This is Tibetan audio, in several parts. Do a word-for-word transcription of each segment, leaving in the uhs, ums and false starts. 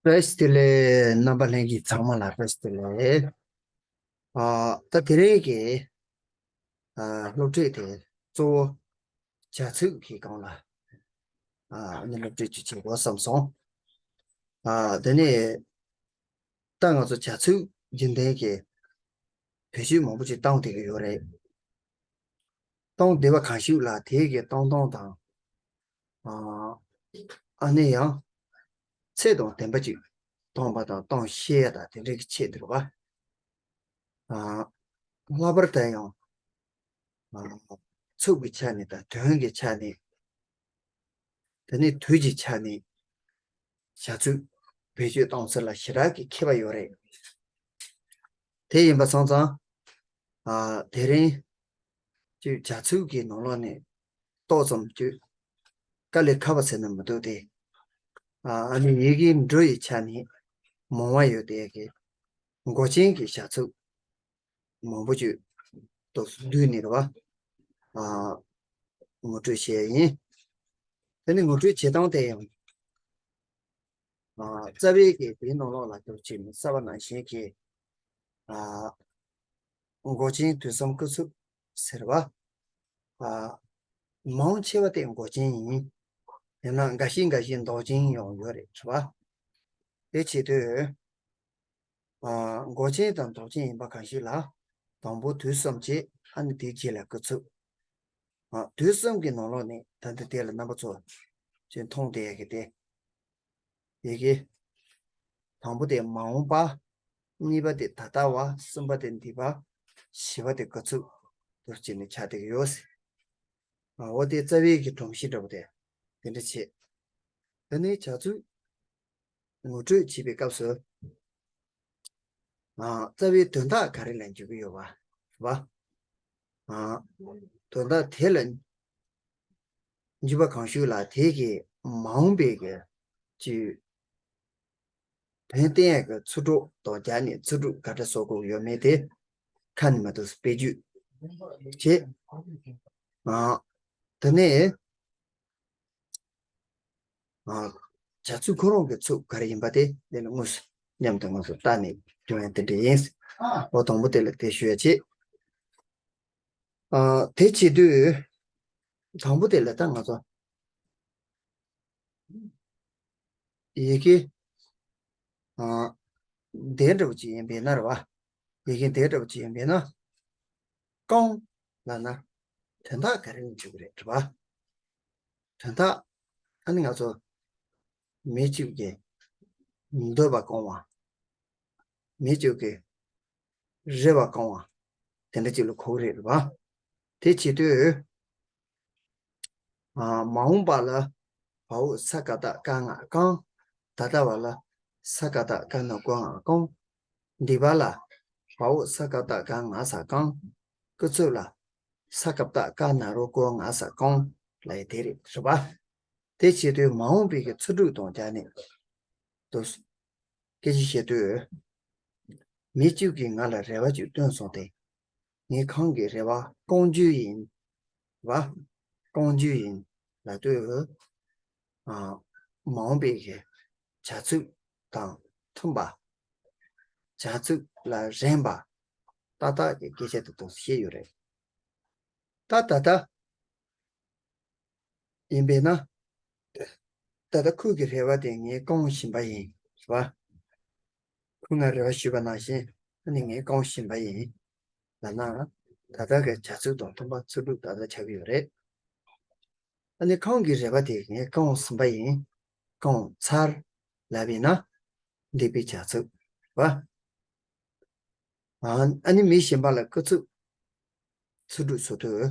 བཀྲ་ཤིས་བདེ་ལེགས། རྣམ་པ་ལྷན་རྒྱས་ཚང་མ་ལ་བཀྲ་ཤིས་བདེ་ལེགས། ཨ། ད་དེ་རིང་གི་ཨ་སློབ་ཁྲིད་དེ་གཙོ་བོ་བྱ་ཚིག་གི་སྒང་ལ་ཨ་ནི་སློབ་ཁྲིད་ཅིག་བྱེད་དགོས་བསམ་སོང་། ཨ། དེ་ནས་ད་ང་ཚོ་བྱ་ཚིག་རྒྱུན་ལྡན་གྱི་བེད་སྤྱོད་མང་པོ་ཅིག་བཏང་བསྡད་ཀྱི་ཡོད་རེད། གཏོང་བདེ་བ་གང་ཞིག་ལ་དེའི་གི་གཏོང་སྟངས་དང་། ཨ་ཨ་ནི་ཡང་ཚད་དང་ལྡན་པ་ཅིག་གཏོང་བ་དང་གཏོང་ཤེས་ཡ་དང་དེ་འདྲའི་གི་ཆེད་དུ་རེད་བ། ཨ་ལྷག་པར་དུ་ཡང་ཨ་ཚུགས་ཀྱི་ཆ་ནས་དང་དོན་གྱི་ཆ་ནས། དེ་ནས་དུས་ཀྱི་ཆ་ནས་བྱ་ཚིག་བེད་སྤྱོད་གཏོང་ཚུལ་ལ་ཞེ་དྲག་གི་ཁྱད་པར་ཡོད་རེད། དེ་ཡིན་པ་སོང་ཙང་། ཨ་དེ་རིང་ཅིག་བྱ་ཚིག་གི་ནང་ལོགས་ནས་ཏོག་ཙམ་ཅིག་དཀའ་ལས་ཁག་པ་ཟེར་ན་མི་འདུག་སྟེ། ཨ་ཨ་ནི་ཡི་གེ་འབྲུ་ཡི་ཆ་ནས་མང་བ་ཡོད་དེ་གི་མགོ་ཅན་གྱི་བྱ་ཚིག་མང་པོ་ཅིག་ཏོག་ཙམ་བསྡུས་ནས་རེད་བ། ཨ་ངོ་སྤྲོད་བྱས་ཡིན། དེ་ནི་ངོ་སྤྲོད་བྱེད་སྟངས་དེ་ཡང་། ཨ་རྩ་བའི་གི་དེའི་ནང་ལོགས་ལ་འདུག་ཅེས་ནི་གསལ་བ་ནང་བཞིན་གྱི། ཨ་མགོ་ཅན་དུས་གསུམ་སྐུ་ཚབ་ཟེར་བ། ཨ་མང་ཆེ་བ་དེ་མགོ་ཅན་ཡིན། ཡང་ན་འགའ་ཞིག་འགའ་ཞིག་འདོགས་ཅན་ཡང་ཡོད་རེད་བ། དེ་བྱེད་དུས། ཨ་མགོ་ཅན་དང་འདོགས་ཅན་ཡིན་པ་གང་ཞིག་ལ། དང་པོ་དུས་གསུམ་བྱེད། ཨ་ནི་དེའི་རྗེས་ལ་སྐུ་ཚབ། ཨ་དུས་གསུམ་གྱི་ནང་ལོགས་ནས་ད་ལྟ་དེ་ལ་རྣམ་པ་ཚོ་ཅིག་མཐོང་བསྡད་ཡ་གི་དེ། ཡི་གེ། དང་པོ་དེ་མ་འོངས་པ། གཉིས་པ་དེ་ད་ལྟ་བ། གསུམ་པ་དེ་འདས་པ། བཞི་པ་དེ་སྐུ་ཚབ་དུ་བྱས་ནས་ཆགས་བསྡད་ཀྱི་ཡོད། ཨ་འོ་དེ་རྩ་བའི་གི་སྒྲོམ་གཞི་འདྲ་པོ་དེ་དེ་འདྲ་བྱེད། དེ་ནས་བྱ་ཚིག་ངོ་སྤྲོད་བྱེད་པའི་སྐབས་སུ། ཨ་རྩ་བའི་དོན་དག་ག་རེ་ལ་འཇུག་གི་ཡོད་པ། རེད་པ། ཨ་དོན་དག་དེ་ལ་འཇུག་པ་གང་ཞིག་ལ་དེ་གི་མ་འོངས་པའི་གི་ཅིག་དོན་བསྟན་ཡག་གི་ཚིག་གྲོགས་དང་སྦྱར་ནས་ཚིག་གྲོགས་ག་འདྲ་བཟོ་དགོས་ཡོད་མེད་དེ་ཁ་ནས་མ་ཐུག་དཔེ་བརྗོད་བྱེད། ཨ་དེ་ནས། ཨ་བྱ་ཚིག་ཁོ་རང་གི་ཚུགས་ག་རེ་ཡིན་པ་དེ་དེ་ནི་དངོས་སུ་མཉམ་དུ་དངོས་སུ་བལྟས་ནས་སྦྱོང་ཡ་དེ་འདྲ་ཡིན། འོ་དང་པོ་དེ་ལ་དེ་ཞུ་ཡ་བྱེད། ཨ་དེ་བྱེད་དུས། དང་པོ་དེ་ལ་ད་ང་ཚོ་ཡི་གེ་ཨ་དེ་འདྲ་བོ་ཅིག་ཡིན་པས་ན་རེད་བ། ཡི་གེ་དེ་འདྲ་བོ་ཅིག་ཡིན་པས་ན། རྐང་ལབ་ན་དོན་དག་ག་རེ་ཡིན་ཆོག་གི་རེད་རེད་བ། དོན་དག་ཨ་ནི་ང་ཚོ་མི་གཅིག་གི་འདོད་པ་སྐོང་བ། མི་གཅིག་གི་རེ་བ་སྐོང་བ། དེ་འདྲ་ཅིག་ལ་གོ་གི་རེད་རེད་བ། དེ་བྱེད་དུས། ཨ་མ་འོངས་པ་ལ་བའོ་ས་ག་བཏགས་སྐ་ང་རྐང་། ད་ལྟ་བ་ལ་ས་ག་བཏགས་སྐ་ན་སྐོ་ང་སྐོང་། འདས་པ་ལ་བའོ་ས་ག་བཏགས་སྐ་ང་ས་སྐང་། སྐུ་ཚབ་ལ་ས་ག་བཏགས་སྐ་ན་རོ་སྐོ་ང་ས་སྐོང་། ལབ་ཡ་དེ་རེད་རེད་བ། དེ་བྱེད་དུས་མ་འོངས་པའི་གི་ཚིག་གྲོགས་དང་སྦྱར་ནས་འདུག་སྐད་ཆ་བཤད་དུས། མི་གཅིག་གིས་ང་ལ་རེ་བ་ཅིག་བཏོན་སོང་སྟེ། ངའི་རྐང་གི་རེ་བ་སྐོང་རྒྱུ་ཡིན། བ། སྐོང་རྒྱུ་ཡིན་ལབ་དུས། ཨ་མ་འོངས་པའི་གི་བྱ་ཚིག་དང་མཐུན་པ། བྱ་ཚིག་ལ་རན་པ། ཏག་ཏག་གི་སྐད་ཆ་དེ་དག་བཤད་ཡོད་རེད། ད་ད་ལྟ་ཡིན་པས་ན། ད་ལྟ་ཁོས་ཀྱི་རེ་བ་དེ་ངས་སྐོང་བཞིན་པ་ཡིན། རེད་བ། ཁོས་ང་རེ་བ་ཞུས་པ་ནང་བཞིན་ཨ་ནི་ངས་སྐོང་བཞིན་པ་ཡིན། ལབ་ན། ད་ལྟ་གི་བྱ་ཚིག་དང་མཐུན་པ་ཚིག་གྲོགས་ད་ལྟ་ཆགས་ཀྱི་ཡོད་རེད། ཨ་ནི་རྐང་གི་རེ་བ་དེ་ངས་སྐོང་ཟིན་པ་ཡིན། སྐོང་ཚར་ལབ་པས་ན། འདས་པའི་བྱ་ཚིག་རེད་བ། ཨ་ཨ་ནི་མི་གཞན་པ་ལ་སྐུ་ཚབ་ཚིག་གྲོགས་བཟོ་དུས།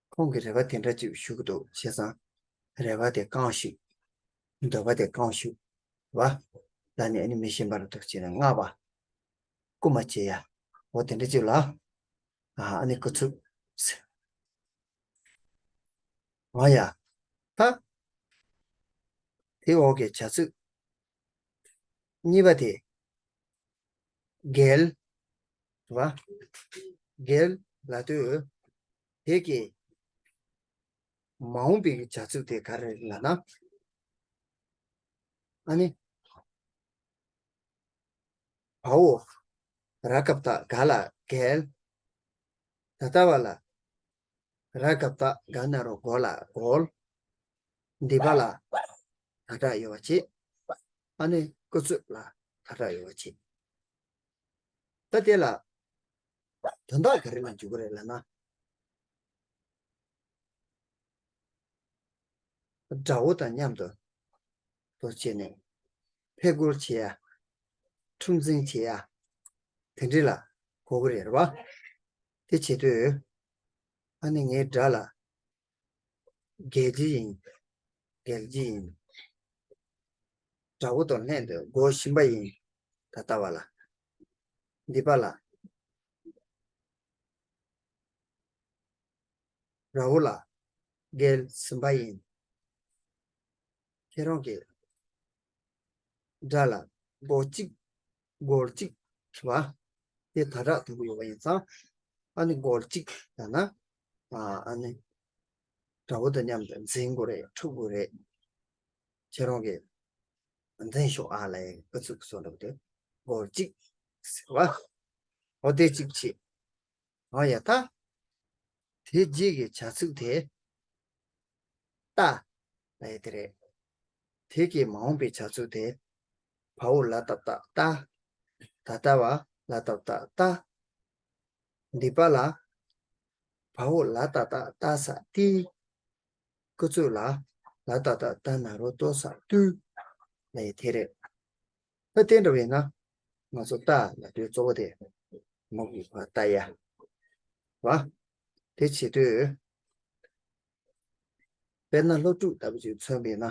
ཁོང་གིས་རེ་བ་དེ་འདྲ་ཅིག་ཞུ་གི་འདུག་བྱས་ཙང་། རེ་བ་དེ་བསྐང་ཞིག་འདོད་པ་དེ་བསྐང་ཞིག་བ། ལ་ནི་ཨ་ནི་མི་གཞན་པ་ལ་འདུག་བྱས་ནས་བསྔགས་པ། རྐུ་མ་བྱེད་ཡ། འོ་དེ་འདྲ་ཅིག་ལ། ཨ་ཨ་ནི་སྐུ་ཚབ། འོ་ཡ། ད། དེ་འོག་གི་བྱ་ཚིག་གཉིས་པ་དེ། རྒྱལ། རེད་བ། རྒྱལ་ལབ་དུས། དེ་གི་མ་འོངས་པའི་བྱ་ཚིག་དེ་ག་རེ་རེད་ལབ་ན། ཨ་ནི། བའོ། ར་ག་བཏགས་ག་ལ་བརྒལ། ད་ལྟ་བ་ལ། ར་ག་བཏགས་ག་ན་རོ་གོ་ལ་བགོལ། འདི་པ་ལ་ད་དྲག་ཡོད་པ་བྱེད། ཨ་ནི་སྐུ་ཚབ་ལ་ད་དྲག་ཡོད་པ་བྱེད། ད་དེ་ལ་དོན་དག་ག་རེ་ལ་འཇུག་གི་རེད་ལབ་ན། དགྲ་བོ་དང་མཉམ་དུ་དོ་བྱས་ནས་ཕས་རྒོལ་བྱེད་ཡ། འཁྲུག་འཛིང་བྱེད་ཡ། དེ་འདྲ་ལ་གོ་གི་རེད་བ། དེ་བྱེད་དུས་ཨ་ནི་ངའི་དགྲ་ལ་རྒྱལ་གྱི་ཡིན། རྒྱལ་གྱི་ཡིན། དགྲ་བོ་དང་ལྷན་དུ་རྒོལ་བཞིན་པ་ཡིན། ད་ལྟ་བ་ལ། འདི་པ་ལ། ར་བོ་ལ་རྒོལ་བཞིན་པ་ཡིན། ཁྱེད་རང་གི་དགྲ་ལ་རྒོལ་གཅིག་རྒོལ་གཅིག་བ། དེ་ད་དྲག་ཐུབ་ཡོད་པ་ཡིན་ཙང་། ཨ་ནི་རྒོལ་གཅིག་ལབ་ན། ཨ་ནི་དགྲ་བོ་དང་མཉམ་དུ་འཛིང་དགོས་རེད། འཁྲུག་དགོས་རེད། ཁྱེད་རང་གིས་འཛིང་ཤོག་ཨ་ལ་ཡ་སྐུ་ཚུགས་སོ་འདྲ་པོ་དེ་རྒོལ་གཅིག་ཟེར་བ། འོ་དེ་གཅིག་བྱེད། འོ་ཡ་ད། དེ་རྗེས་ཀྱི་བྱ་ཚིག་དེ། ལྟ། ལབ་ཡ་དེ་རེད། དེ་གི་མ་འོངས་པའི་བྱ་ཚིག་དེ། བའོ་ལ་ཏ་བཏགས་ལྟ། ད་ལྟ་བ་ལ་ཏ་བཏགས་ལྟ། འདི་པ་ལ། བའོ་ལ་ཏ་བཏགས་ལྟ་ས་ཏི། སྐུ་ཚུགས་ལ། ལ་ཏ་བཏགས་ལྟ་ན་རོ་ལྟོ་ས་ལྟུ། ལབ་ཡ་དེ་རེད། ད་དེ་འདྲ་བས་ན། ང་ཚོ་ལྟ་ལབ་དུས་གཙོ་བོ་དེ། མོ་གི་བ་ལྟ་ཡ། བ། དེ་བྱེད་དུས། དཔེར་ན་སློབ་ཕྲུག་ལྟ་བུ་ཅིག་མཚོན་པས་ན།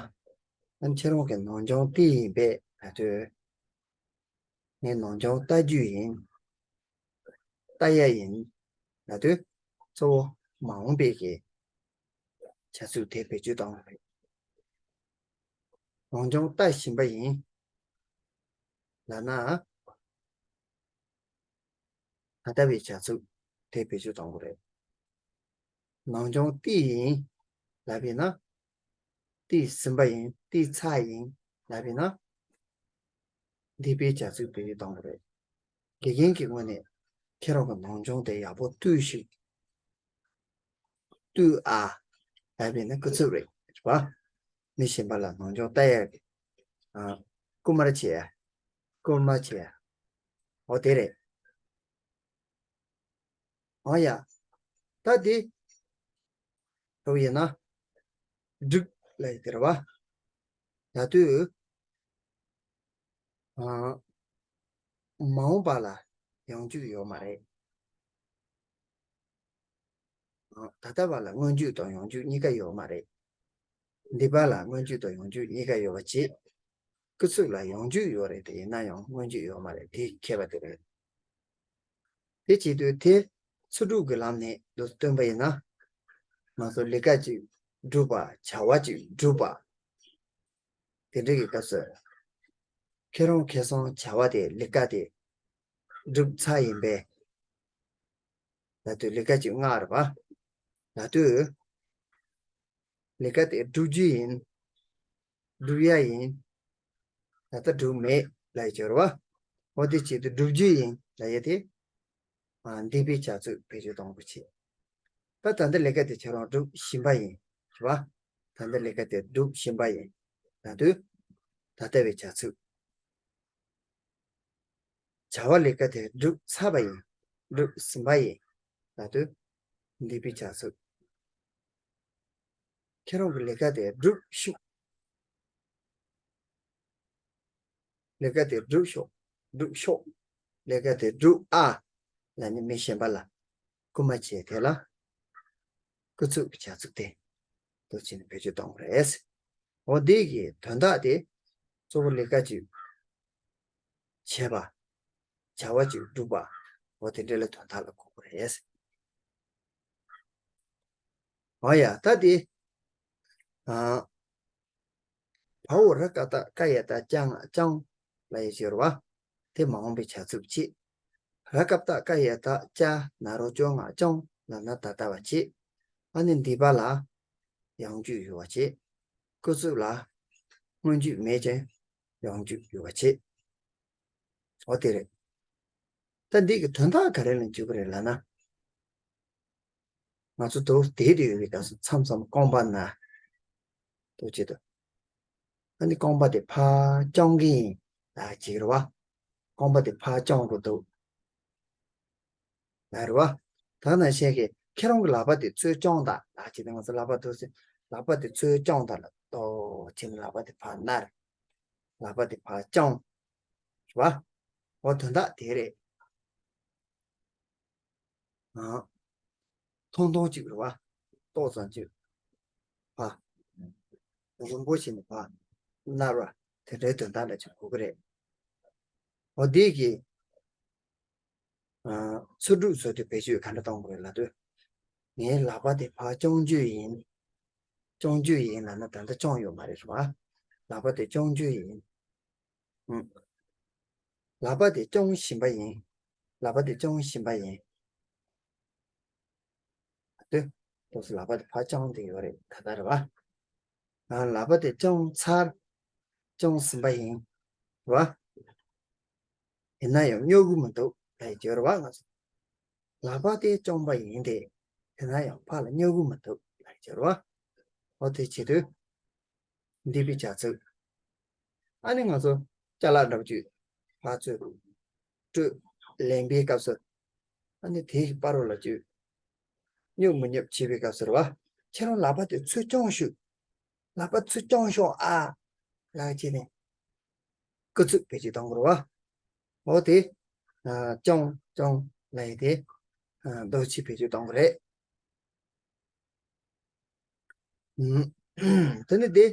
ཨ་ནི་ཁྱེད་རང་གི་ནང་སྦྱོང་ལྟ་ཡིན་པས་ལབ་དུས། ངས་ནང་སྦྱོང་ལྟ་རྒྱུ་ཡིན། ལྟ་ཡ་ཡིན། ལབ་དུས། གཙོ་བོ་མ་འོངས་པའི་གི་བྱ་ཚིག་དེ་བེད་སྤྱོད་གཏོང་བ་རེད། ནང་སྦྱོང་ལྟ་བཞིན་པ་ཡིན། ལབ་ན། ད་ལྟ་བའི་བྱ་ཚིག་དེ་བེད་སྤྱོད་གཏོང་དགོས་རེད། ནང་སྦྱོང་ལྟ་ཡིན། ལབ་པས་ན། ལྟ་བཞིན་པ་ཡིན། ལྟ་ཚར་ཡིན། ལབ་པས་ན། འདས་པའི་བྱ་ཚིག་བེད་སྤྱོད་གཏོང་དགོས་རེད། དགེ་རྒན་གྱི་ངོས་ནས་ཁྱེད་རང་གི་ནང་སྦྱོང་དེ་ཡག་པོ་ལྟོས་ཤིག་ལྟོས་ཨ། ལབ་པས་ན་སྐུ་ཚབ་རེད་བ། མི་གཞན་པ་ལ་ནང་སྦྱོང་ལྟ་ཡ་གི། ཨ། སྐུལ་མ་བྱེད་ཡ། སྐུལ་མ་བྱེད་ཡ། འོ་དེ་རེད། འོ་ཡ། ད་དེ། འགྲོ་ཡིན་ན། སྒྲུབ་ལབ་ཡ་དེ་རེད་བ། ད་དུས། ཨ། མ་འོངས་པ་ལ་ཡང་འཇུག་ཡོད་མ་རེད། ཨ། ད་ལྟ་བ་ལ་སྔོན་འཇུག་དང་ཡང་འཇུག་གཉིས་ཀ་ཡོད་མ་རེད། འདས་པ་ལ་སྔོན་འཇུག་དང་ཡང་འཇུག་གཉིས་ཀ་ཡོད་པ་བྱེད། སྐུ་ཚུགས་ལ་ཡང་འཇུག་ཡོད་རེད་དེ་ཡིན་ན་ཡང་སྔོན་འཇུག་ཡོད་མ་རེད་དེ་མཁས་པ་དེ་རེད། དེ་བྱེད་དུས་དེ་ཚིག་གྲུབ་ཀྱི་ལམ་ནས་འདུག་སྟོན་པ་ཡིན་ན། ང་ཚོ་ལས་ཀ་ཅིག་སྒྲུབ་པ་བྱ་བ་ཅིག་སྒྲུབ་པ། དེ་འདྲ་གི་སྐབས་སུ། ཁྱེད་རང་ཁ་སང་བྱ་བ་དེ་ལས་ཀ་དེ་སྒྲུབ་ཚར་ཡིན་པས། ལབ་དུས་ལས་ཀ་ཅིག་མངགས་རེད་བ། ལབ་དུས། ལས་ཀ་དེ་སྒྲུབ་རྒྱུ་ཡིན། སྒྲུབ་ཡ་ཡིན། ད་ལྟ་སྒྲུབ་མེད་ལབ་ཡ་ཅིག་ཡོད་རེད་བ། འོ་དེ་བྱེད་དུས་སྒྲུབ་རྒྱུ་ཡིན་ལབ་ཡ་དེ། ཨ། འདས་པའི་བྱ་ཚིག་བེད་སྤྱོད་གཏོང་དགོས་བྱེད། ད་ད་ལྟ་ལས་ཀ་དེ་ཁྱེད་རང་སྒྲུབ་བཞིན་པ་ཡིན། རེད་བ། ད་ལྟ་ལས་ཀ་དེ་སྒྲུབ་བཞིན་པ་ཡིན། ལབ་དུས། ད་ལྟ་བའི་བྱ་ཚིག་བྱ་བ་ལས་ཀ་དེ་སྒྲུབ་ཚར་བ་ཡིན། སྒྲུབ་ཟིན་པ་ཡིན། ལབ་དུས། འདས་པའི་བྱ་ཚིག་ཁྱེད་རང་གི་ལས་ཀ་དེ་སྒྲུབ་ཤོག་ལས་ཀ་དེ་སྒྲུབ་ཤོག་སྒྲུབ་ཤོག་ལས་ཀ་དེ་སྒྲུབ་ཨ། ལབ་ནས་མི་གཞན་པ་ལ་སྐུལ་མ་བྱས་དེ་ལ། སྐུ་ཚབ་ཀྱི་བྱ་ཚིག་དེ། འདུག་བྱས་ནས་བེད་སྤྱོད་གཏོང་དགོས་རེད། འོ་འདི་གི་དོན་དག་དེ། གཙོ་བོ་ལས་ཀ་ཅིག་བྱེད་པ། བྱ་བ་ཅིག་སྒྲུབ་པ། འོ་དེ་འདྲ་ལ་དོན་དག་ལ་གོ་དགོས་རེད། འོ་ཡ་ད་དེ། ཨ། བའོ་ར་ག་བཏགས་ཀ་ཡ་བཏགས་ཀྱ་ང་ཀྱང་ལབ་ཡ་ཅིག་ཡོད་རེད་བ། དེ་མ་འོངས་པའི་བྱ་ཚིག་བྱེད། ར་ག་བཏགས་ཀ་ཡ་བཏགས་ཀྱ་ན་རོ་ཀྱོ་ང་ཀྱང་ལབ་ན་ད་ལྟ་བ་བྱེད། ཨ་ནི་འདས་པ་ལ་ཡང་འཇུག་ཡོད་པ་བྱེད། སྐུ་ཚབ་ལ་སྔོན་འཇུག་མེད་ཅིང་ཡང་འཇུག་ཡོད་པ་བྱེད། འོ་དེ་རེད། ད་འདི་གི་དོན་དག་ག་རེ་ལ་འཇུག་གི་རེད་ལབ་ན། ང་ཚོ་དུ་བསྡད་དུ་ཡོད་པའི་སྐབས་སུ་མཚམས་མཚམས་རྐང་པ་ན། དུ་བྱེད་དུ། ཨ་ནི་རྐང་པ་དེ་ཕར་རྐྱོང་གི་ཡིན་ལབ་ཅིག་རེད་བ། རྐང་པ་དེ་ཕར་རྐྱོང་དགོས་འདུག་ལབ་རེད་བ། ད་ནང་བཞིན་གྱི་ཁྱེད་རང་གི་ལག་པ་དེ་ཚུར་རྐྱོང་དང་ལབ་ཅིག་དེ་ང་ཚོ་ལག་པ་དུ་ལག་པ་དེ་ཚུར་རྐྱོང་དང་ལབ་ཏོ་བྱས་ནས་ལག་པ་དེ་ཕར་ནར། ལག་པ་དེ་ཕར་རྐྱོང་། རེད་བ། འོ་དོན་དག་དེ་རེད། ཨ། ཐུང་ཐུང་ཅིག་རེད་བ། ཏོག་ཙམ་ཅིག་ཕ། རིང་པོ་ཞིག་ནས་ཕ། ནར་བ། དེ་འདྲའི་དོན་དག་ལ་ཅིག་གོ་གི་རེད། འོ་དེ་གི། ཨ། ཚུར་སྒྲུག་བཟོ་དུས་བེད་སྤྱོད་ག་འདྲ་གཏོང་དགོས་རེད་ལབ་དུས། ངའི་ལག་པ་དེ་ཕར་རྐྱོང་རྒྱུ་ཡིན། རྐྱོང་རྒྱུ་ཡིན་ལབ་ན་ད་ལྟ་རྐྱོང་ཡོད་མ་རེད་བ། ལག་པ་དེ་རྐྱོང་རྒྱུ་ཡིན། ཨུམ། ལག་པ་དེ་རྐྱོང་བཞིན་པ་ཡིན། ལག་པ་དེ་རྐྱོང་བཞིན་པ་ཡིན། ལྟོས། ཏོག་ཙམ་ལག་པ་དེ་ཕར་རྐྱོང་བསྡད་ཡོད་རེད་ད་ལྟ་རེད་བ། ང་ལག་པ་དེ་རྐྱོང་ཚར། རྐྱོང་ཟིན་པ་ཡིན། རེད་བ། ཡིན་ན་ཡང་སྙོབ་གི་མི་འདུག་ལབ་ཡོད་རེད་བ་ང་ཚོ། ལག་པ་དེ་རྐྱོང་པ་ཡིན་ཏེ། དེ་ན་ཡང་ཕར་ལ་སྙོབ་གི་མི་འདུག་ལབ་ཡོད་རེད་བ། འོ་དེ་བྱེད་དུས། འདི་པའི་བྱ་ཚིག་ཨ་ནི་ང་ཚོ་ཅ་ལག་འདྲ་པོ་ཅིག་ཕར་ཚུར་སྤྲོད་ལེན་པའི་སྐབས་སུ། ཨ་ནི་དེའི་བར་རོ་ལ་ཅིག་སྙོབ་མི་སྙོབ་བྱེད་པའི་སྐབས་སུ་རེད་བ། ཁྱེད་རང་ལག་པ་དེ་ཚུར་རྐྱོང་ཤོག་ལག་པ་ཚུར་རྐྱོང་ཤོག་ཨ། ལག་ཅིག་ནས་སྐུ་ཚུགས་བེད་སྤྱོད་གཏོང་དགོས་རེད་བ། འོ་དེ། ཨ། རྐྱོང་རྐྱོང་ལབ་ཡས་དེ། ཨ། འདུག་སེ་བེད་སྤྱོད་གཏོང་དགོས་རེད། ཨུམ། དེ་ནི་དེ།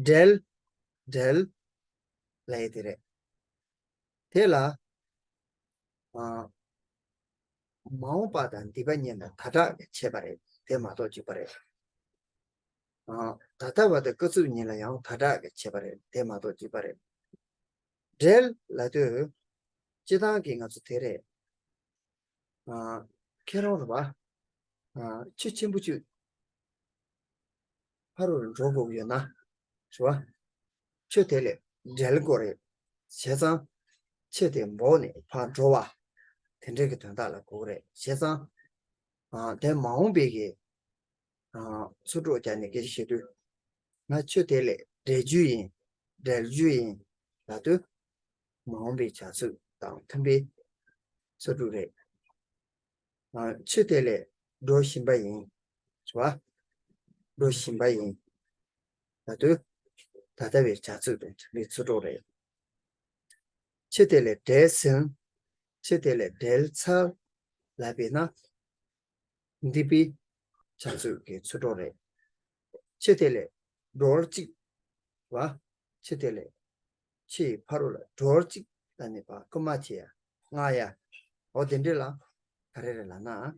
འབྲེལ། འབྲེལ། ལབ་ཡས་དེ་རེད། དེ་ལ། ཨ། མ་འོངས་པ་དང་འདས་པ་གཉིས་ལ་ད་དྲག་གི་བྱས་པ་རེད་དེ་མ་གཏོགས་གཅིག་པ་རེད། ཨ། ད་ལྟ་བ་དང་སྐུ་ཚབ་གཉིས་ལ་ཡང་ད་དྲག་གི་བྱས་པ་རེད་དེ་མ་གཏོགས་གཅིག་པ་རེད། འབྲེལ་ལབ་དུས། སྤྱིར་བཏང་གི་ང་ཚོ་དེ་རེད། ཨ། ཁྱེད་རང་རེད་བ། ཨ། ཆུ་ཆེན་པོ་ཅིག་ཕ་རོལ་འགྲོ་དགོས་ཀྱི་ཡོད་ན། རེད་བ། ཆུ་དེ་ལས་འབྲེལ་དགོས་རེད། བྱས་ཙང་། ཆུ་དེ་འབོག་ནས་ཕར་འགྲོ་བ། དེ་འདྲའི་གི་དོན་དག་ལ་གོ་གི་རེད་བྱས་ཙང་། ཨ། དེ་མ་འོངས་པའི་གི། ཨ། ཚུར་སྒྲོག་རྒྱག་ནས་སྐད་ཆ་བཤད་དུས། ང་ཆུ་དེ་ལས་འབྲེལ་རྒྱུ་ཡིན། འབྲེལ་རྒྱུ་ཡིན། ལབ་དུས། མ་འོངས་པའི་བྱ་ཚིག་དང་མཐུན་པའི་ཚུར་སྒྲུག་རེད། ཨ། ཆུ་དེ་ལས་འགྲོ་བཞིན་པ་ཡིན། རེད་བ། འགྲོ་བཞིན་པ་ཡིན། ལབ་དུས། ད་ལྟ་བའི་བྱ་ཚིག་དང་མཐུན་པའི་ཚུར་སྒྲོག་རེད། ཆུ་དེ་ལས་འབྲེལ་ཟིན། ཆུ་དེ་ལས་འབྲེལ་ཚར། ལབ་པས་ན། འདས་པའི་བྱ་ཚིག་གི་ཚུར་སྒྲོག་རེད། ཆུ་དེ་ལས་འགྲོར་གཅིག་བ། ཆུ་དེ་ལས། ཆུ་ཡི་ཕ་རོལ་ལ་འགྲོར་གཅིག་ལབ་ནས་བ་རྐུ་མ་བྱེད་ཡ། སྔགས་ཡ། འོ་དེ་འདྲ་ལ། ག་རེ་རེད་ལབ་ན། ཨ།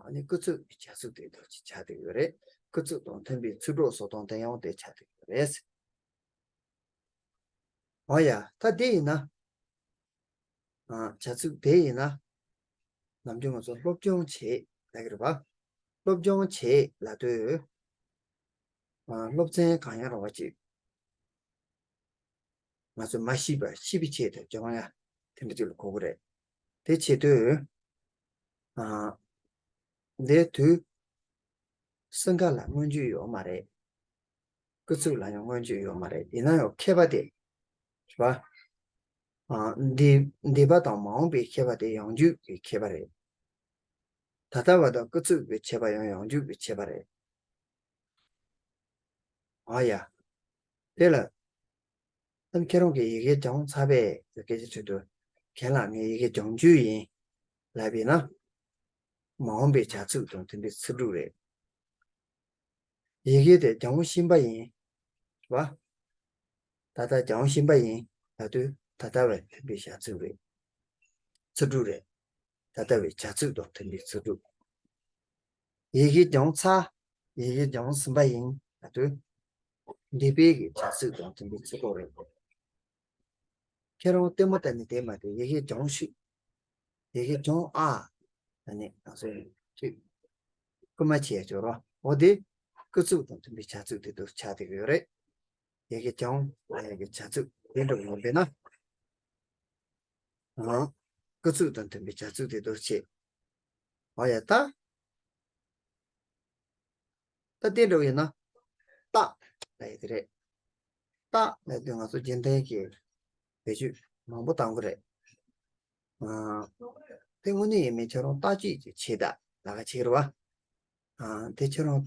ཨ་ནི་སྐུ་ཚབ་ཀྱི་བྱ་ཚིག་དེ་འདྲ་ཅིག་ཆགས་བསྡད་ཡོད་རེད། སྐུ་ཚབ་དང་མཐུན་པའི་ཚུར་སྒྲོག་བཟོ་སྟངས་དེ་ཡང་དེ་ཆགས་བསྡད་ཡོད་རེད། འོ་ཡ། ད་དེ་ཡིན་ན། ཨ། བྱ་ཚིག་དེ་ཡིན་ན། ནམ་རྒྱུན་ང་ཚོ་སློབ་སྦྱོང་བྱེད་ལབ་ཀྱི་རེད་པ། སློབ་སྦྱོང་བྱེད་ལབ་དུས། ཨ། སློབ་ཚན་གང་ཡང་རུང་བ་ཅིག་ང་ཚོས་མ་ཤེས་པ་ཤེས་པའི་ཆེད་དུ་སྦྱོང་ཡ་དེ་འདྲ་ཅིག་ལ་གོ་གི་རེད། དེ་བྱེད་དུས། ཨ། འདིའི་དུས་སེང་གེ་ལ་མངོན་བརྗོད་ཡོད་མ་རེད། སྐུ་ཚབ་ལ་ཡང་མངོན་བརྗོད་ཡོད་མ་རེད། ཡིན་ན་ཡང་མཁས་པ་དེ། རེད་པ། ཨ། འདས་འདས་པ་དང་མ་འོངས་པའི་མཁས་པ་དེ་ཡང་འཇུག་གི་མཁས་པ་རེད། ད་ལྟ་བ་དང་སྐུ་ཚབ་ཀྱི་མཁས་པ་ཡང་ཡང་འཇུག་གི་མཁས་པ་རེད། ཨ་ཡ། དེ་ལ། ཨ་ནི་ཁྱེད་རང་གིས་ཡི་གེ་སྦྱངས་ཚར་པས་ཟེར་སྐད་ཆ་དྲིས་དུས། རྒན་ལགས་ངས་ཡི་གེ་སྦྱང་རྒྱུ་ཡིན། ལབ་པས་ན། མ་འོངས་པའི་བྱ་ཚིག་དང་མཐུན་པའི་ཚུར་སྒྲུག་རེད། ཡི་གེ་དེ་སྦྱང་བཞིན་པ་ཡིན། རེད་པ། ད་ལྟ་སྦྱང་བཞིན་པ་ཡིན། ལབ་དུས་ད་ལྟ་བས་མཐུན་པའི་བྱ་ཚིག་རེད། ཚུར་སྒྲུག་རེད། ད་ལྟ་བའི་བྱ་ཚིག་དང་མཐུན་པའི་ཚུར་སྒྲུག་ཡི་གེ་སྦྱངས་ཚར། ཡི་གེ་སྦྱངས་ཟིན་པ་ཡིན་ལབ་དུས། འདས་པའི་གི་བྱ་ཚིག་དང་མཐུན་པའི་ཚུར་སྒྲུག་རེད། ཁྱེད་རང་ལྟད་མོ་ལྟ་ནས་བསྡད་མ་བསྡད་ཡི་གེ་སྦྱངས་ཤིག་ཡི་གེ་སྦྱངས་ཨ། ད་ནི་ང་ཚོས་ཅིག་རྐུ་མ་བྱས་ཡ་ཅོག་རོ། འོ་དེ་སྐུ་ཚབ་དང་མཐུན་པའི་བྱ་ཚིག་དེ་དུ་ཆགས་བསྡད་ཀྱི་ཡོད་རེད། ཡི་གེ་སྦྱངས་ལབ་ཡ་གི་བྱ་ཚིག་དེ་འདྲ་ཡོང་བས་ན། ཨང་། སྐུལ་ཚིག་དང་མཐུན་པའི་བྱ་ཚིག་དེ་འདུག་བྱེད། འོ་ཡ་ད། ད་དེ་འདྲ་བ་ཡིན་ན། རྟགས་ལབ་ཡ་དེ་རེད། རྟགས་ལབ་དུས་ང་ཚོ་རྒྱུན་ལྡན་གྱི་བེད་སྤྱོད་མང་པོ་གཏང་གི་རེད། ཨ། དེ་དངོས་གནས་ཡིན་མིན་ཁྱེད་རང་བརྟག་དཔྱད་ཅིག་བྱེད་ད་ལབ་ཀ་བྱེད་ཀྱི་རེད་བ། ཨ། དེ་ཁྱེད་རང་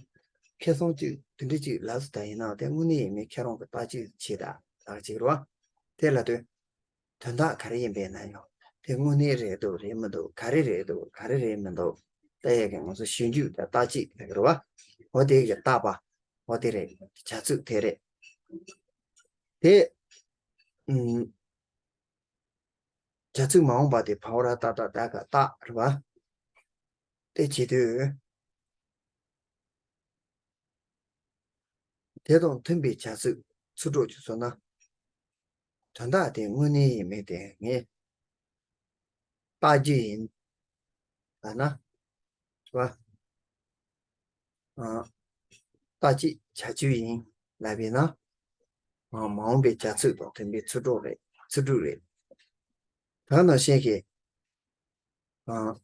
ཁེ་བཟང་ཅིག་དེ་འདྲ་ཅིག་ལབ་སོང་ད་ཡིན་ན་དེ་དངོས་གནས་ཡིན་མིན་ཁྱེད་རང་གི་བརྟག་དཔྱད་བྱེད་ད་ལབ་ཀ་བྱེད་ཀྱི་རེད་བ། དེ་ལབ་དུས། དོན་དག་ག་རེ་ཡིན་པས་ན་ཡང་དེ་དངོས་གནས་རེད་འདུག་རེད་མི་འདུག་ག་རེ་རེད་འདུག་ག་རེ་རེད་མི་འདུག་ལྟ་ཡས་ཀྱི་ང་ཚོ་ཞིབ་འཇུག་དང་བརྟག་དཔྱད་ལབ་ཀྱི་རེད་བ། འོ་དེ་གི་བརྟག་པ། འོ་དེ་རེད། བྱ་ཚིག་དེ་རེད། དེ། ཨུམ། བྱ་ཚིག་མ་འོངས་པ་དེ་བྷ་ཝ་ར་ཏ་བཏགས་ཏ་ག་རྟགས་རེད་བ། དེ་བྱེད་དུས། དེ་དང་མཐུན་པའི་བྱ་ཚིག་ཚིག་གྲོགས་ཀྱིས་བཟོས་ན། དོན་དག་དེ་དངོས་གནས་ཡིན་མིན་དེ་ངས་བརྟག་རྒྱུ་ཡིན། ལབ་ན། རེད་བ། ཨ། བརྟག་དཔྱད་བྱ་རྒྱུ་ཡིན་ལབ་པས་ན། ཨ། མ་འོངས་པའི་བྱ་ཚིག་དང་མཐུན་པའི་ཚིག་གྲོགས་རེད། ཚིག་གྲོགས་རེད། ད་ནང་བཞིན་གྱི། ཨ།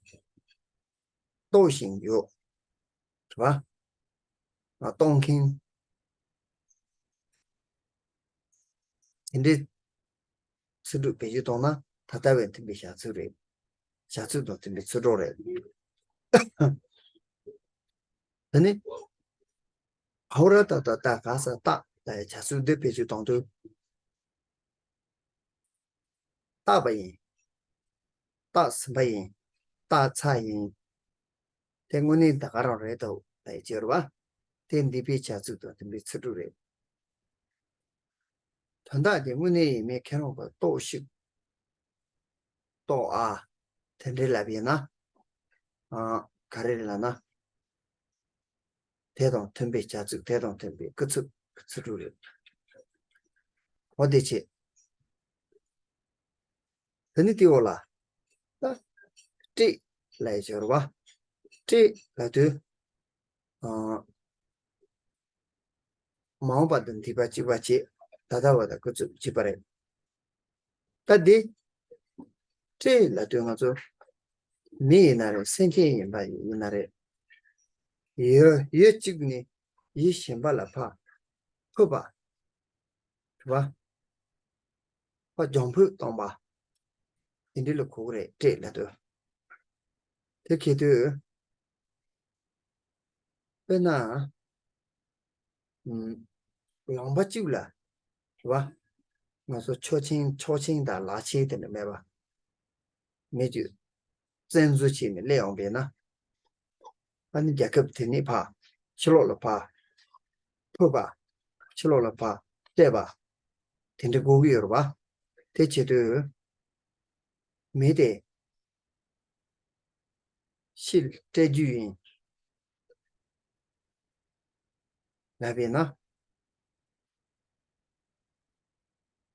གཏོགས་བཞིན་ཡོད། རེད་བ། ཨ། གཏོང་མཁན། དེ་འདྲའི་ཚིག་གྲོགས་བེད་སྤྱོད་གཏོང་ན་ད་ལྟ་བས་མཐུན་པའི་བྱ་ཚིག་རེད། བྱ་ཚིག་དང་མཐུན་པའི་ཚིག་གྲོགས་རེད། དེ་ནི། བྷ་ཝ་ར་ཏ་བཏགས་ཏ་ག་ས་རྟགས་ལབ་ཡ་བྱ་ཚིག་འདི་བེད་སྤྱོད་གཏོང་དུས། བཏགས་པ་ཡིན། བཏགས་ཟིན་པ་ཡིན། བཏགས་ཚར་ཡིན། དེ་དངོས་གནས་ད་ག་རང་རེད་འདུག་ལབ་ཡ་ཅིག་ཡོད་རེད་བ། དེ་འདས་པའི་བྱ་ཚིག་དང་མཐུན་པའི་ཚིག་གྲོགས་རེད། དོན་དག་དེ་དངོས་གནས་ཡིན་མིན་ཁྱེད་རང་གིས་རྟོགས་ཤིག་རྟོགས་ཨ། དེ་འདྲའི་ལབ་ཡིན་ན། ཨ། ག་རེ་རེད་ལབ་ན། དེ་དང་མཐུན་པའི་བྱ་ཚིག་དེ་དང་མཐུན་པའི་སྐུལ་ཚིག་ཚིག་གྲོགས་རེད། འོ་དེ་བྱས། དེ་ནི་དེའི་འོག་ལ། ད། སྤྲད་ལབ་ཡ་ཅིག་ཡོད་རེད་བ། སྤྲད་ལབ་དུས། ཨ། མ་འོངས་པ་དང་འདས་པ་གཅིག་པ་བྱས། ད་ལྟ་བ་དང་སྐུལ་ཚིག་གཅིག་པ་རེད། ད་འདི། སྤྲད་ལབ་དུས་ང་ཚོ། མི་ཡིན་ན་རེད། སེམས་ཅན་ཡིན་པ་ཡིན་ན་རེད། ཡུལ་ཡུལ་གཅིག་ནས་ཡུལ་གཞན་པ་ལ་ཕར། ཕུད་པ། རེད་བ། ཕར་རྒྱང་ཕུད་གཏོང་པ། དེ་འདྲ་ལ་གོ་གི་རེད། སྤྲད་ལབ་དུས། དེ་གལ་དུས། དཔེར་ན། ཨུམ། ལུང་པ་གཅིག་ལ། རེད་བ། ང་ཚོ་ཆོག་མཆན་ཆོག་མཆན་དང་ལག་ཁྱེར་དེ་འདྲ་མེད་པ། མི་གཅིག་བཙན་འཛུལ་བྱས་ནས་སླེབས་ཡོང་པས་ན། ཨ་ནི་རྒྱལ་ཁབ་དེ་ནས་ཕར་ཕྱི་ལོགས་ལ་ཕར་ཕུད་པ། ཕྱི་ལོགས་ལ་ཕར་སྤྲད་པ། དེ་འདྲ་དགོས་ཀྱི་ཡོད་རེད་བ། དེ་བྱེད་དུས། མི་དེ་ཕྱིར་སྤྲད་རྒྱུ་ཡིན་ལབ་པས་ན།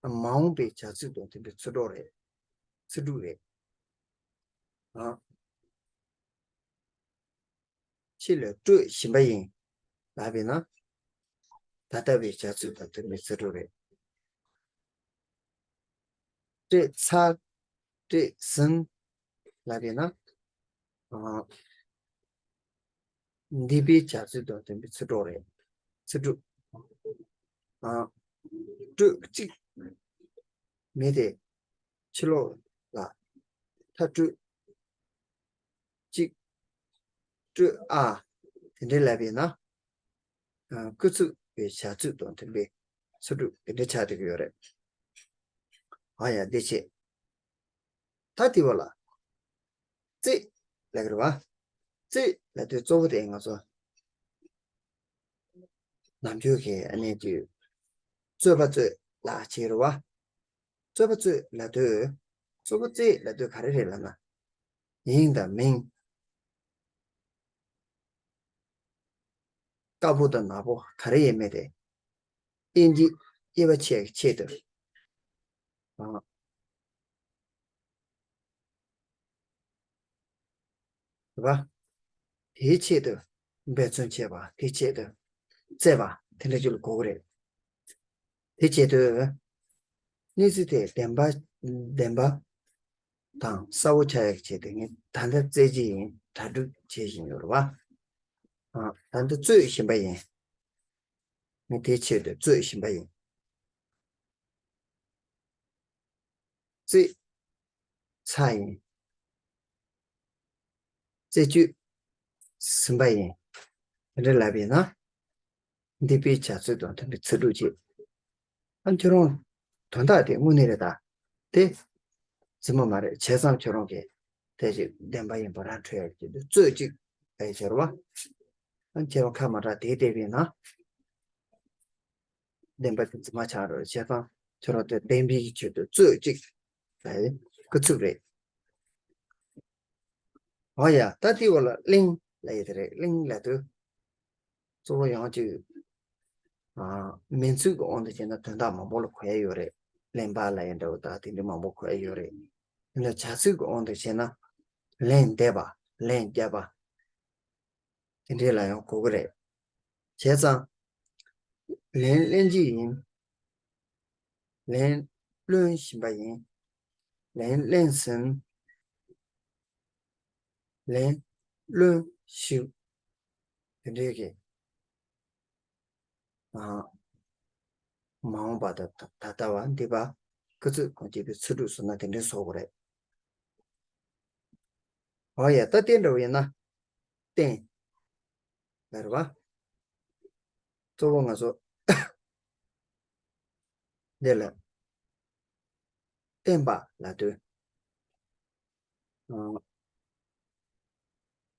མ་འོངས་པའི་བྱ་ཚིག་དང་མཐུན་པའི་ཚིག་གྲོགས་རེད། ཚིག་གྲོགས་རེད། ཨ། ཕྱིར་ལ་སྤྲོད་བཞིན་པ་ཡིན་ལབ་པས་ན། ད་ལྟ་བའི་བྱ་ཚིག་དང་མཐུན་པའི་ཚིག་གྲོགས་རེད། སྤྲད་ཚར། སྤྲད་ཟིན་ལབ་པས་ན། ཨ། འདས་པའི་བྱ་ཚིག་དང་མཐུན་པའི་ཚིག་གྲོགས་རེད། ཚིག་གྲོགས། ཨ། སྤྲོད་གཅིག་མི་དེ་ཕྱི་ལོགས་ལ་ཕར་སྤྲོད་གཅིག་སྤྲོད་ཨ། དེ་འདྲ་ལབ་པས་ན། ཨ། སྐུལ་ཚིག་པའི་བྱ་ཚིག་དང་མཐུན་པའི་ཚིག་གྲོགས་དེ་འདྲ་ཆགས་བསྡད་ཀྱི་ཡོད་རེད། ཨ་ཡ་འདི་བྱས། ད་དེ་བ་ལ། རྩེད་ལབ་ཀྱི་རེད་བ། རྩེད་ལབ་དུས་གཙོ་བོ་དེ་ང་ཚོ། ནམ་རྒྱུན་གྱི་ཨ་ནི་དུས། རྩོད་པ་རྩོད་ལབ་བྱེད་ཀྱི་རེད་བ། རྩོད་པ་རྩོད་ལབ་དུས། གཙོ་བོ་རྩེད་ལབ་དུས་ག་རེ་རེད་ལབ་ན། ཡིན་དང་མིན། དཀར་པོ་དང་ནག་པོ་ག་རེ་ཡིན་མིན་དེ། དབྱེ་འབྱེད་དབྱེ་བ་ཕྱེ་ཕྱེ་དུ། ཨ། རེད་པ། དེའི་ཆེད་དུ་འབད་བརྩོན་བྱེད་པ། དེའི་ཆེད་དུ་རྩེད་པ་དེ་འདྲ་ཅིག་ལ་གོ་གི་རེད། དེ་ཆེད་དུ་གནས་ཚུལ་དེ་བདེན་པ་བདེན་པ། དང་གསལ་པོ་ཆགས་ཡག་ཆེད་དུ་ངས་ད་ལྟ་རྩེད་ཀྱི་ཡིན། གྲ་སྒྲིག་བྱེད་བཞིན་ཡོད་རེད་བ། ཨ། ད་ལྟ་རྩོད་བཞིན་པ་ཡིན། ངས་དེའི་ཆེད་དུ་རྩོད་བཞིན་པ་ཡིན། རྩེད་ཚར་ཡིན། རྩེད་གཅོད་ཟིན་པ་ཡིན། དེ་འདྲ་ལབ་པས་ན། འདས་པའི་བྱ་ཚིག་དང་མཐུན་པའི་ཚིག་གྲོགས་བྱེད། ཨ། ཁྱོད་རང་དོན་དག་དེ་དངོས་གནས་རེད་ད། དེ་རྫུན་མ་མ་རེད། བྱས་ཙང་ཁྱོད་རང་གིས་དེ་ཅིག་བདེན་པ་ཡིན་པ་ར་འཕྲོད་ཡག་ཆེད་དུ་རྩོད་ཅིག་ལབ་ཡག་ཆེ་རེད་བ། ཨ། ཁྱེད་རང་ཁ་མ་གྲགས་དེ་བལྟས་པས་ན། བདེན་པ་དེ་རྫུན་མ་ཆགས་རོགས། བྱས་ཙང་ཁྱོད་རང་དེ་བདེན་པའི་གི་ཆེད་དུ་རྩོད་ཅིག་ལབ་ཡག་སྐུལ་ཚིག་རེད། འོ་ཡ། ད་དེའི་འོག་ལ་གླེང་ལབ་ཡག་དེ་རེད། གླེང་ལབ་དུས་གཙོ་བོ་ཡང་ཅིག་ཨ། མིང་ཚིག་གི་དབང་དུ་བྱས་ན་དོན་དག་མང་པོ་ལ་གོ་ཡག་ཡོད་རེད། གླེན་པ་ལབ་ཡག་འདྲ་བོ་དང་དེ་འདྲ་མང་པོ་གོ་ཡག་ཡོད་རེད། ཡིན་ན་བྱ་ཚིག་གི་དབང་དུ་བྱས་ན་ལན་འདེབས་པ། ལན་རྒྱབ་པ། དེ་འདྲ་ལ་ཡང་གོ་གི་རེད། བྱས་ཙང་ལན་ལེན་གྱི་ཡིན། ལན་ལོན་བཞིན་པ་ཡིན། ལན་ལེན་ཟིན། ལན་ལོན་ཞུ། དེ་འདྲའི་གི། ཨ། མ་འོངས་པ་དང་ད་ད་ལྟ་བ། འདས་པ། སྐུལ་ཚིག་གང་བྱེད་པའི་ཚིག་གྲོགས་སོང་ན་དེ་འདྲའི་བཟོ་དགོས་རེད། འོ་ཡ། ད་དེ་འདྲ་བོ་ཡིན་ན་བསྟན་ལབ་རེད་བ། གཙོ་བོ་ང་ཚོ་འདི་ལ་བསྟན་པ་ལབ་དུས།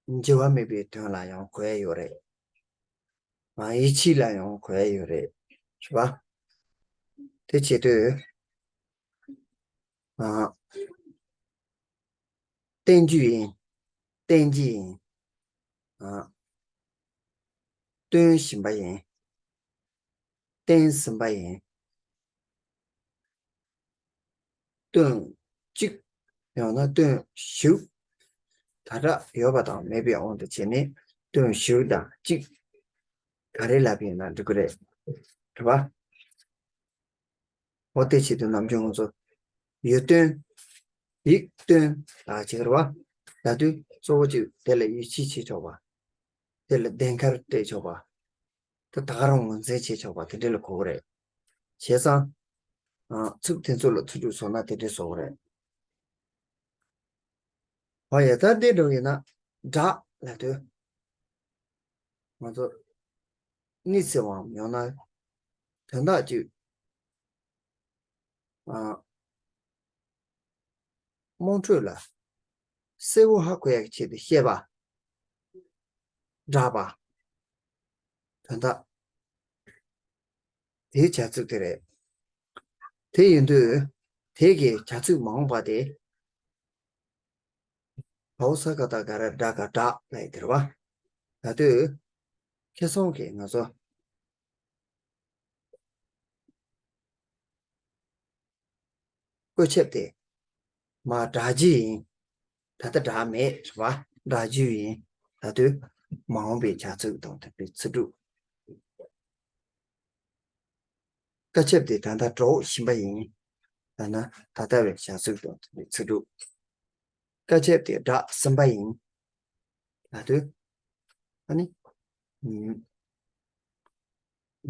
ཨ། འགྱུར་བ་མེད་པའི་དོན་ལ་ཡང་གོ་ཡག་ཡོད་རེད། ཨ། ཡིད་ཆེས་ལ་ཡང་གོ་ཡག་ཡོད་རེད། རེད་བ། དེ་བྱེད་དུས། ཨ། བསྟན་རྒྱུ་ཡིན། བསྟན་གྱི་ཡིན། ཨ། སྟོན་བཞིན་པ་ཡིན། བསྟན་ཟིན་པ་ཡིན། སྟོན་ཅིག་ཡང་ན་སྟོན་ཞིག་ད་ལྟ་ཡོད་པ་དང་མེད་པའི་དབང་དུ་བྱས་ནས་སྟོན་ཞིག་དང་ཅིག་ག་རེ་ལབ་པ་ཡིན་ན་འགྲིག་གི་རེད། རེད་བ། འོ་དེ་བྱེད་དུས་ནམ་རྒྱུན་ང་ཚོ་ཡུལ་སྟོན། ཡིག་སྟོན་ལབ་ཡག་ཅིག་རེད་བ། ལབ་དུས་གཙོ་བོ་གཅིག་དེ་ལ་ཡིད་ཆེས་བྱེད་ཆོག་པ། དེ་ལ་ལྡན་ཁར་སྤྲད་ཆོག་པ། དེ་ད་ག་རང་ངོས་འཛིན་བྱེད་ཆོག་པ་དེ་འདྲ་ལ་གོ་གི་རེད། བྱས་ཙང་། ཨ། ཚིག་དེ་ཚོ་ལ་ཚིག་གྲོགས་བཟོ་ན་དེ་འདྲ་བཟོ་གི་རེད། འོ་ཡ། ད་འདི་འདྲ་བོ་ཡིན་ན་སྒྲ་ལབ་དུས། ང་ཚོ་གནས་ཚུལ་བའམ་ཡང་ན་དོན་དག་ཅིག་ཨ། དམངས་ཁྲོད་ལ་གསལ་པོ་ཧ་གོ་ཡག་ཆེད་དུ་བཤད་པ། བསྒྲགས་པ། དོན་དག་དེའི་བྱ་ཚིག་དེ་རེད། དེ་ཡིན་དུས་དེ་གི་བྱ་ཚིག་མ་འོངས་པ་དེ། བའོ་ས་ག་བཏགས་སྒ་ར་སྒྲ་ག་སྒྲགས་ལབ་ཡག་དེ་རེད་བ། ད་དུས་ཁ་སང་གི་ང་ཚོ་བཀོད་ཁྱབ་དེ་མར་སྒྲག་རྒྱུ་ཡིན། ད་ལྟ་སྒྲགས་མེད་རེད་བ། སྒྲག་རྒྱུ་ཡིན། ད་དུས་མ་འོངས་པའི་བྱ་ཚིག་དང་མཐུན་པའི་ཚིག་གྲོགས། བཀའ་ཁྱབ་དེ་ད་ལྟ་སྒྲོག་བཞིན་པ་ཡིན། ཡང་ན་ད་ལྟ་བའི་བྱ་ཚིག་དང་མཐུན་པའི་ཚིག་གྲོགས། བཀའ་ཁྱབ་དེ་བསྒྲགས་ཟིན་པ་ཡིན། ལབ་དུས། ཨ་ནི། ཨུམ།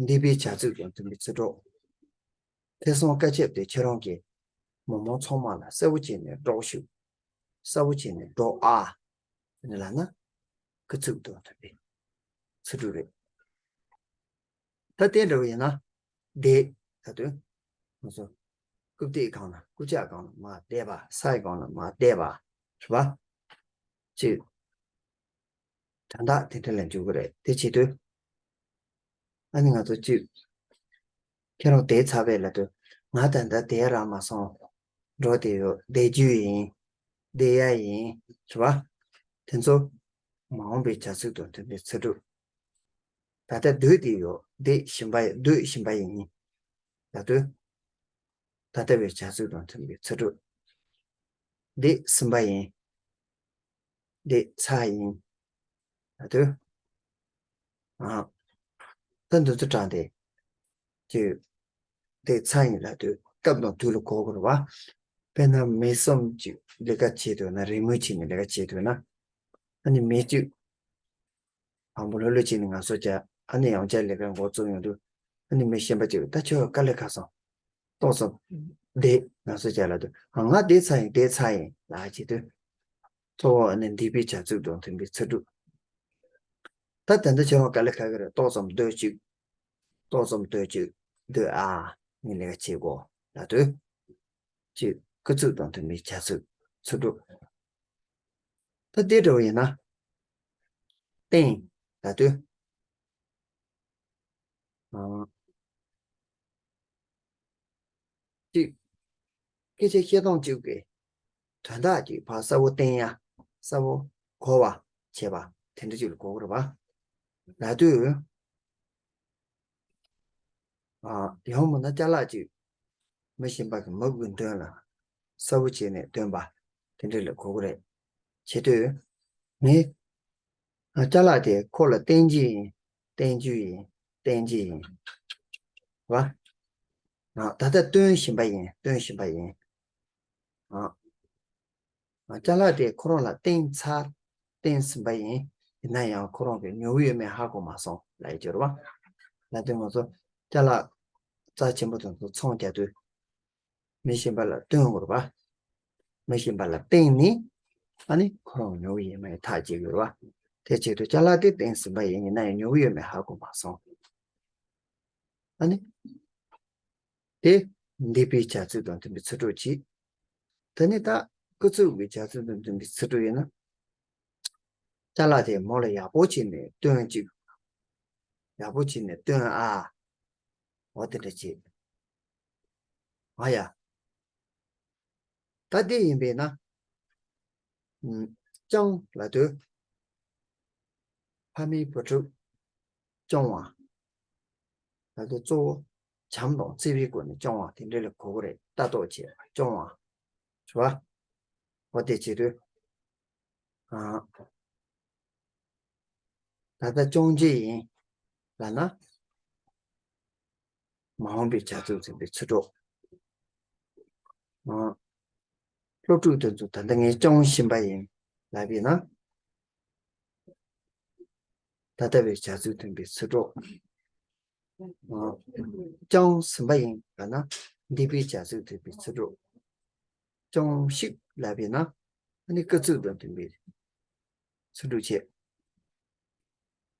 འདས་པའི་བྱ་ཚིག་དང་མཐུན་པའི་ཚིག་གྲོགས། ཁ་སང་བཀའ་ཁྱབ་དེ་ཁྱེད་རང་གིས་མི་མང་ཚང་མ་ལ་གསལ་པོ་བྱས་ནས་སྒྲོགས་ཤིག་གསལ་པོ་བྱས་ནས་སྒྲོགས་ཨ། ཟེར་ནས་ལབ་ན། སྐུལ་ཚིག་དང་མཐུན་པའི་ཚིག་གྲོགས་རེད། ད་དེ་འདྲ་བོ་ཡིན་ན། བསྡད་ལབ་དུས། ང་ཚོ་རྐུབ་སྟེགས་སྒང་ལ། རྐུབ་བཀྱག་སྒང་ལ་མར་བསྡད་པ། ས་ཡི་སྒང་ལ་མར་བསྡད་པ། རེད་བ། ཅེས། དོན་དག་དེ་འདྲ་ལ་འཇུག་གི་རེད། དེ་བྱེད་དུས། ཨ་ནི་ང་ཚོ་གཅིག་ཁྱེད་རང་བསྡད་ཚར་བས་ལབ་དུས། ང་ད་ལྟ་བསྡད་རག་མ་སོང་། འགྲོ་བསྡད་ཡོད། བསྡད་རྒྱུ་ཡིན། བསྡད་ཡག་ཡིན། རེད་བ། དེ་ཚོ་མ་འོངས་པའི་བྱ་ཚིག་དང་མཐུན་པའི་ཚིག་གྲོགས། ད་ལྟ་སྡོད་བསྡད་ཡོད། སྡོད་བཞིན་པ། སྡོད་བཞིན་པ་ཡིན། ལབ་དུས། ད་ལྟ་བའི་བྱ་ཚིག་དང་མཐུན་པའི་ཚིག་གྲོགས། བསྡད་ཟིན་པ་ཡིན། བསྡད་ཚར་ཡིན། ལབ་དུས། ཨ། ད་འདི་ཚོ་དྲངས་ཏེ། ཅིག་བསྡད་ཚར་ཡིན་ལབ་དུས་སྐབས་དང་དུས་ལ་གོ་དགོས་རེད་བ། དཔེར་ན་མི་གསུམ་ཅིག་ལས་ཀ་བྱེད་འདོད་ན། རེས་མོས་བྱས་ནས་ལས་ཀ་བྱེད་འདོད་ན། ཨ་ནི་མི་གཅིག་དང་པོ་ལྷོད་ལྷོད་བྱས་ནས་ངལ་གསོ་བྱས། ཨ་ནི་ཡང་བསྐྱར་ལས་ཀ་འགོ་བཙུགས་ཡོང་དུས། ཨ་ནི་མི་གཞན་པ་ཅིག་ད་ཁྱོད་དཀའ་ལས་ཁག་སོང་། ཏོག་ཙམ་བསྡད། ངལ་གསོ་བྱས་ལབ་དུས། ཨ། ང་བསྡད་ཚར་ཡིན། བསྡད་ཚར་ཡིན་ལབ་བྱེད་དུས། གཙོ་བོ་ཨ་ནི་འདས་པའི་བྱ་ཚིག་དང་མཐུན་པའི་ཚིག་གྲོགས། ད་ད་ལྟ་ཁྱོད་རང་དཀའ་ལས་ཁག་གི་རེད། ཏོག་ཙམ་སྡོད་ཅིག་ཏོག་ཙམ་སྡོད་ཅིག་སྡོད་ཨ། ངས་ལས་ཀ་བྱེད་དགོས་ལབ་དུས། ཅིག་སྐུལ་ཚིག་དང་མཐུན་པའི་བྱ་ཚིག་ཚིག་གྲོགས། ད་དེ་འདྲ་བ་ཡིན་ན། བསྟན་ལབ་དུས། ཨ། ཅིག་སྐད་ཆ་བཤད་སྟངས་གཅིག་གི་དོན་དག་ཅིག་ཕར་གསལ་པོ་བསྟན་ཡ། གསལ་པོ་གོ་བ་བྱེད་པ་དེ་འདྲ་ཅིག་ལ་གོ་གི་རེད་པ། ལབ་དུས། ཨ། ཡང་མིན་ན་ཅ་ལག་ཅིག་མི་གཞན་པ་གི་མི་གི་མདུན་ལ་གསལ་པོ་བྱས་ནས་སྟོན་པ་དེ་འདྲ་ལ་གོ་གི་རེད། བྱེད་དུས། ངས། ཨ། ཅ་ལག་དེ་ཁོ་ལ་བསྟན་རྒྱུ་ཡིན། བསྟན་རྒྱུ་ཡིན། བསྟན་རྒྱུ་ཡིན། རེད་པ། ཨ། ད་ལྟ་སྟོན་བཞིན་པ་ཡིན། སྟོན་བཞིན་པ་ཡིན། ཨ། ཨ། ཅ་ལག་དེ་ཁོ་རང་ལ་བསྟན་ཚར། བསྟན་ཟིན་པ་ཡིན། ཡིན་ན་ཡང་ཁོ་རང་གི་ཉོ་གི་ཡོད་མེད་ཧ་གོ་མ་སོང་ལབ་ཡ་ཅིག་རེད་པ། ལབ་དུས་ང་ཚོ་ཅ་ལག་རྩ་ཆེན་པོ་དེ་ཚོ་ཚོང་རྒྱག་དུས། མི་གཞན་པ་ལ་སྟོན་དགོས་རེད་པ། མི་གཞན་པ་ལ་བསྟན་ནས། ཨ་ནི་ཁོ་རང་ཉོ་གི་ཡོད་མེད་ཐག་བཅད་དགོས་རེད་པ། དེ་བྱེད་དུས་ཅ་ལག་དེ་བསྟན་ཟིན་པ་ཡིན། ཡིན་ན་ཡང་ཉོ་གི་ཡོད་མེད་ཧ་གོ་མ་སོང་། ཨ་ནི། དེ་འདས་པའི་བྱ་ཚིག་དང་མཐུན་པའི་ཚིག་གྲོགས་གཅིག་དེ་ནས་ད་སྐུལ་ཚིག་གི་བྱ་ཚིག་དང་མཐུན་པའི་ཚིག་གྲོགས་ཡིན་ན། ཅ་ལག་དེ་མོ་ལ་ཡག་པོ་བྱས་ནས་སྟོན་ཅིག་ཡག་པོ་བྱས་ནས་སྟོན་ཨ། འོ་དེ་འདྲ་བྱེད། ཨ་ཡ། ད་དེ་ཡིན་པས་ན། ཨུམ། སྐྱོང་ལབ་དུས། ཕ་མའི་བུ་ཕྲུག་སྐྱོང་བ་ལབ་དུས། གཙོ་བོ་བྱམས་དང་བརྩེ་བའི་སྒོ་ནས་སྐྱོང་བ་དེ་འདྲ་ལ་གོ་གི་རེད། ལྟ་རྟོག་བྱེད་པ། སྐྱོང་བ། རེད་པ། འོ་དེ་བྱེད་དུས། ཨ། ད་ལྟ་སྐྱོང་བྱེད་ཡིན་ལབ་ན། མ་འོངས་པའི་བྱ་ཚིག་ཟིན་པའི་ཚིག་གྲོགས། ཨ། སློབ་ཕྲུག་དེ་ཚོ་ད་ལྟ་ངས་སྐྱོང་བཞིན་པ་ཡིན་ལབ་པས་ན། ད་ལྟ་བའི་བྱ་ཚིག་མཐུན་པའི་ཚིག་གྲོགས། ཨ། སྐྱོང་ཟིན་པ་ཡིན་ལབ་ན། འདས་པའི་བྱ་ཚིག་མཐུན་པའི་ཚིག་གྲོགས། སྐྱོང་ཞིག་ལབ་པས་ན། ཨ་ནི་སྐུལ་ཚིག་དང་མཐུན་པའི་ཚིག་གྲོགས་བྱེད།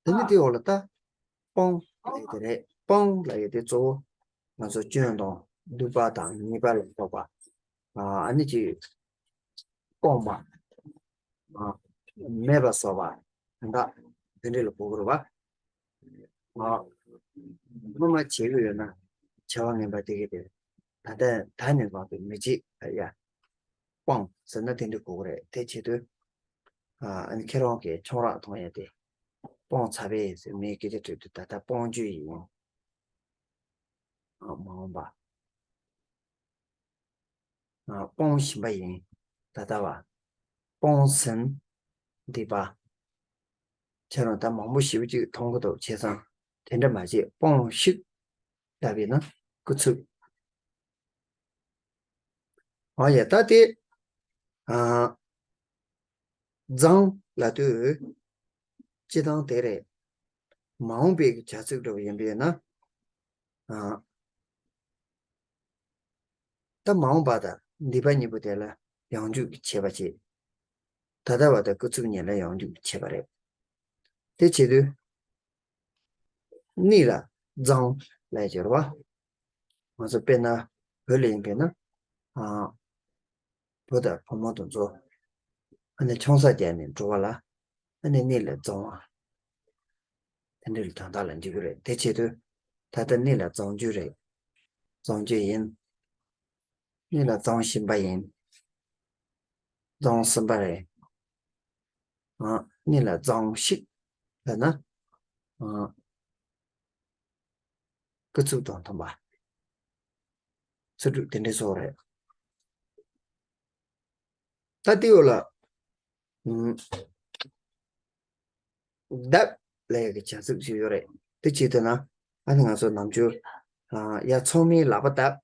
དེ་ནི་དེའི་འོག་ལ་ད་སྤོང་ལབ་ཡ་དེ་རེད། སྤོང་ལབ་ཡ་དེ་གཙོ་བོ་ང་ཚོ་སྐྱོན་དང་སྡིག་པ་དང་ཉེས་པ་ལ་སོགས་པ། ཨ་ནི་ཅིག་སྤོང་བ། ཨ། མེད་པ་བཟོ་བ། དེ་འདྲ་དེ་འདྲ་ལ་གོ་གི་རེད་པ། ཨ། སྔོན་མ་བྱེད་ཀྱི་ཡོད་ན་བྱ་བ་ངན་པ་དེ་གས་དེ་ད་ལྟ་ད་ནས་བཟུང་སྟེ་མི་བྱེད་ཡ། སྤོང་ཟེར་ན་དེ་འདྲ་གོ་གི་རེད། དེ་བྱེད་དུས། ཨ། ཨ་ནི་ཁྱེད་རང་གིས་ཆང་རག་འཐུང་ཡ་དེ་སྤོང་ཚར་བས་ཟེར་མིའི་སྐད་ཆ་དྲིས་དུས། ད་ལྟ་སྤོང་རྒྱུ་ཡིན། ཨ། མ་འོངས་པ། ཨ། སྤོང་བཞིན་པ་ཡིན། ད་ལྟ་བ། སྤོང་ཟིན། འདས་པ། ཁྱེད་རང་ད་མང་པོ་ཞེ་པོ་ཅིག་མཐོང་གི་འདུག་བྱས་ཙང་དེ་འདྲ་མ་བྱེད། སྤོང་ཞིག་ལབ་པས་ན་སྐུལ་ཚིག་འོ་ཡ། ད་དེ། ཨ། བརྫངས་ལབ་དུས། སྤྱིར་བཏང་དེ་རེད། མ་འོངས་པའི་བྱ་ཚིག་འདྲ་བོ་ཡིན་པས་ན། ཨ། ད་མ་འོངས་པ་དང་འདས་པ་གཉིས་པོ་དེ་ལ་ཡང་འཇུག་བྱེད་པ་བྱེད། ད་ལྟ་བ་དང་སྐུལ་ཚིག་གཉིས་ལ་ཡང་འཇུག་བྱེད་པ་རེད། དེ་བྱེད་དུས། གཉིས་ལ་བརྫངས་ལབ་ཡ་ཅིག་ཡོད་རེད་པ། ང་ཚོ་དཔེར་ན་བོད་ལ་ཡིན་པས་ན། ཨ། བུ་དང་བུ་མོ་དེ་ཚོ་ཨ་ནི་ཆང་ས་བརྒྱབ་ནས་འགྲོ་བ་ལ། ཨ་ནི་གཉིས་ལ་བརྫངས་པ། དེ་འདྲའི་དོན་དག་ལ་འཇུག་གི་རེད། དེ་བྱེད་དུས། ད་ལྟ་གཉིས་ལ་བརྫངས་རྒྱུ་རེད། བརྫངས་རྒྱུ་ཡིན། གཉིས་ལ་བརྫངས་བཞིན་པ་ཡིན། བརྫངས་ཟིན་པ་རེད། ཨ། གཉིས་ལ་བརྫངས་ཤིག་ལབ་ན། ཨ། སྐུལ་ཚིག་དང་མཐུན་པ། ཚིག་གྲོགས་དེ་འདྲའི་བཟོ་རེད། ད་དེའི་འོག་ལ། ཨུམ། བརྡབ་ལབ་ཡག་གི་བྱ་ཚིག་ཅིག་ཡོད་རེད། དེ་བྱེད་དུས་ན། ཨ་ནི་ང་ཚོ་ནམ་རྒྱུན། ཨ། ཡ་ཚང་མའི་ལག་པ་བརྡབ།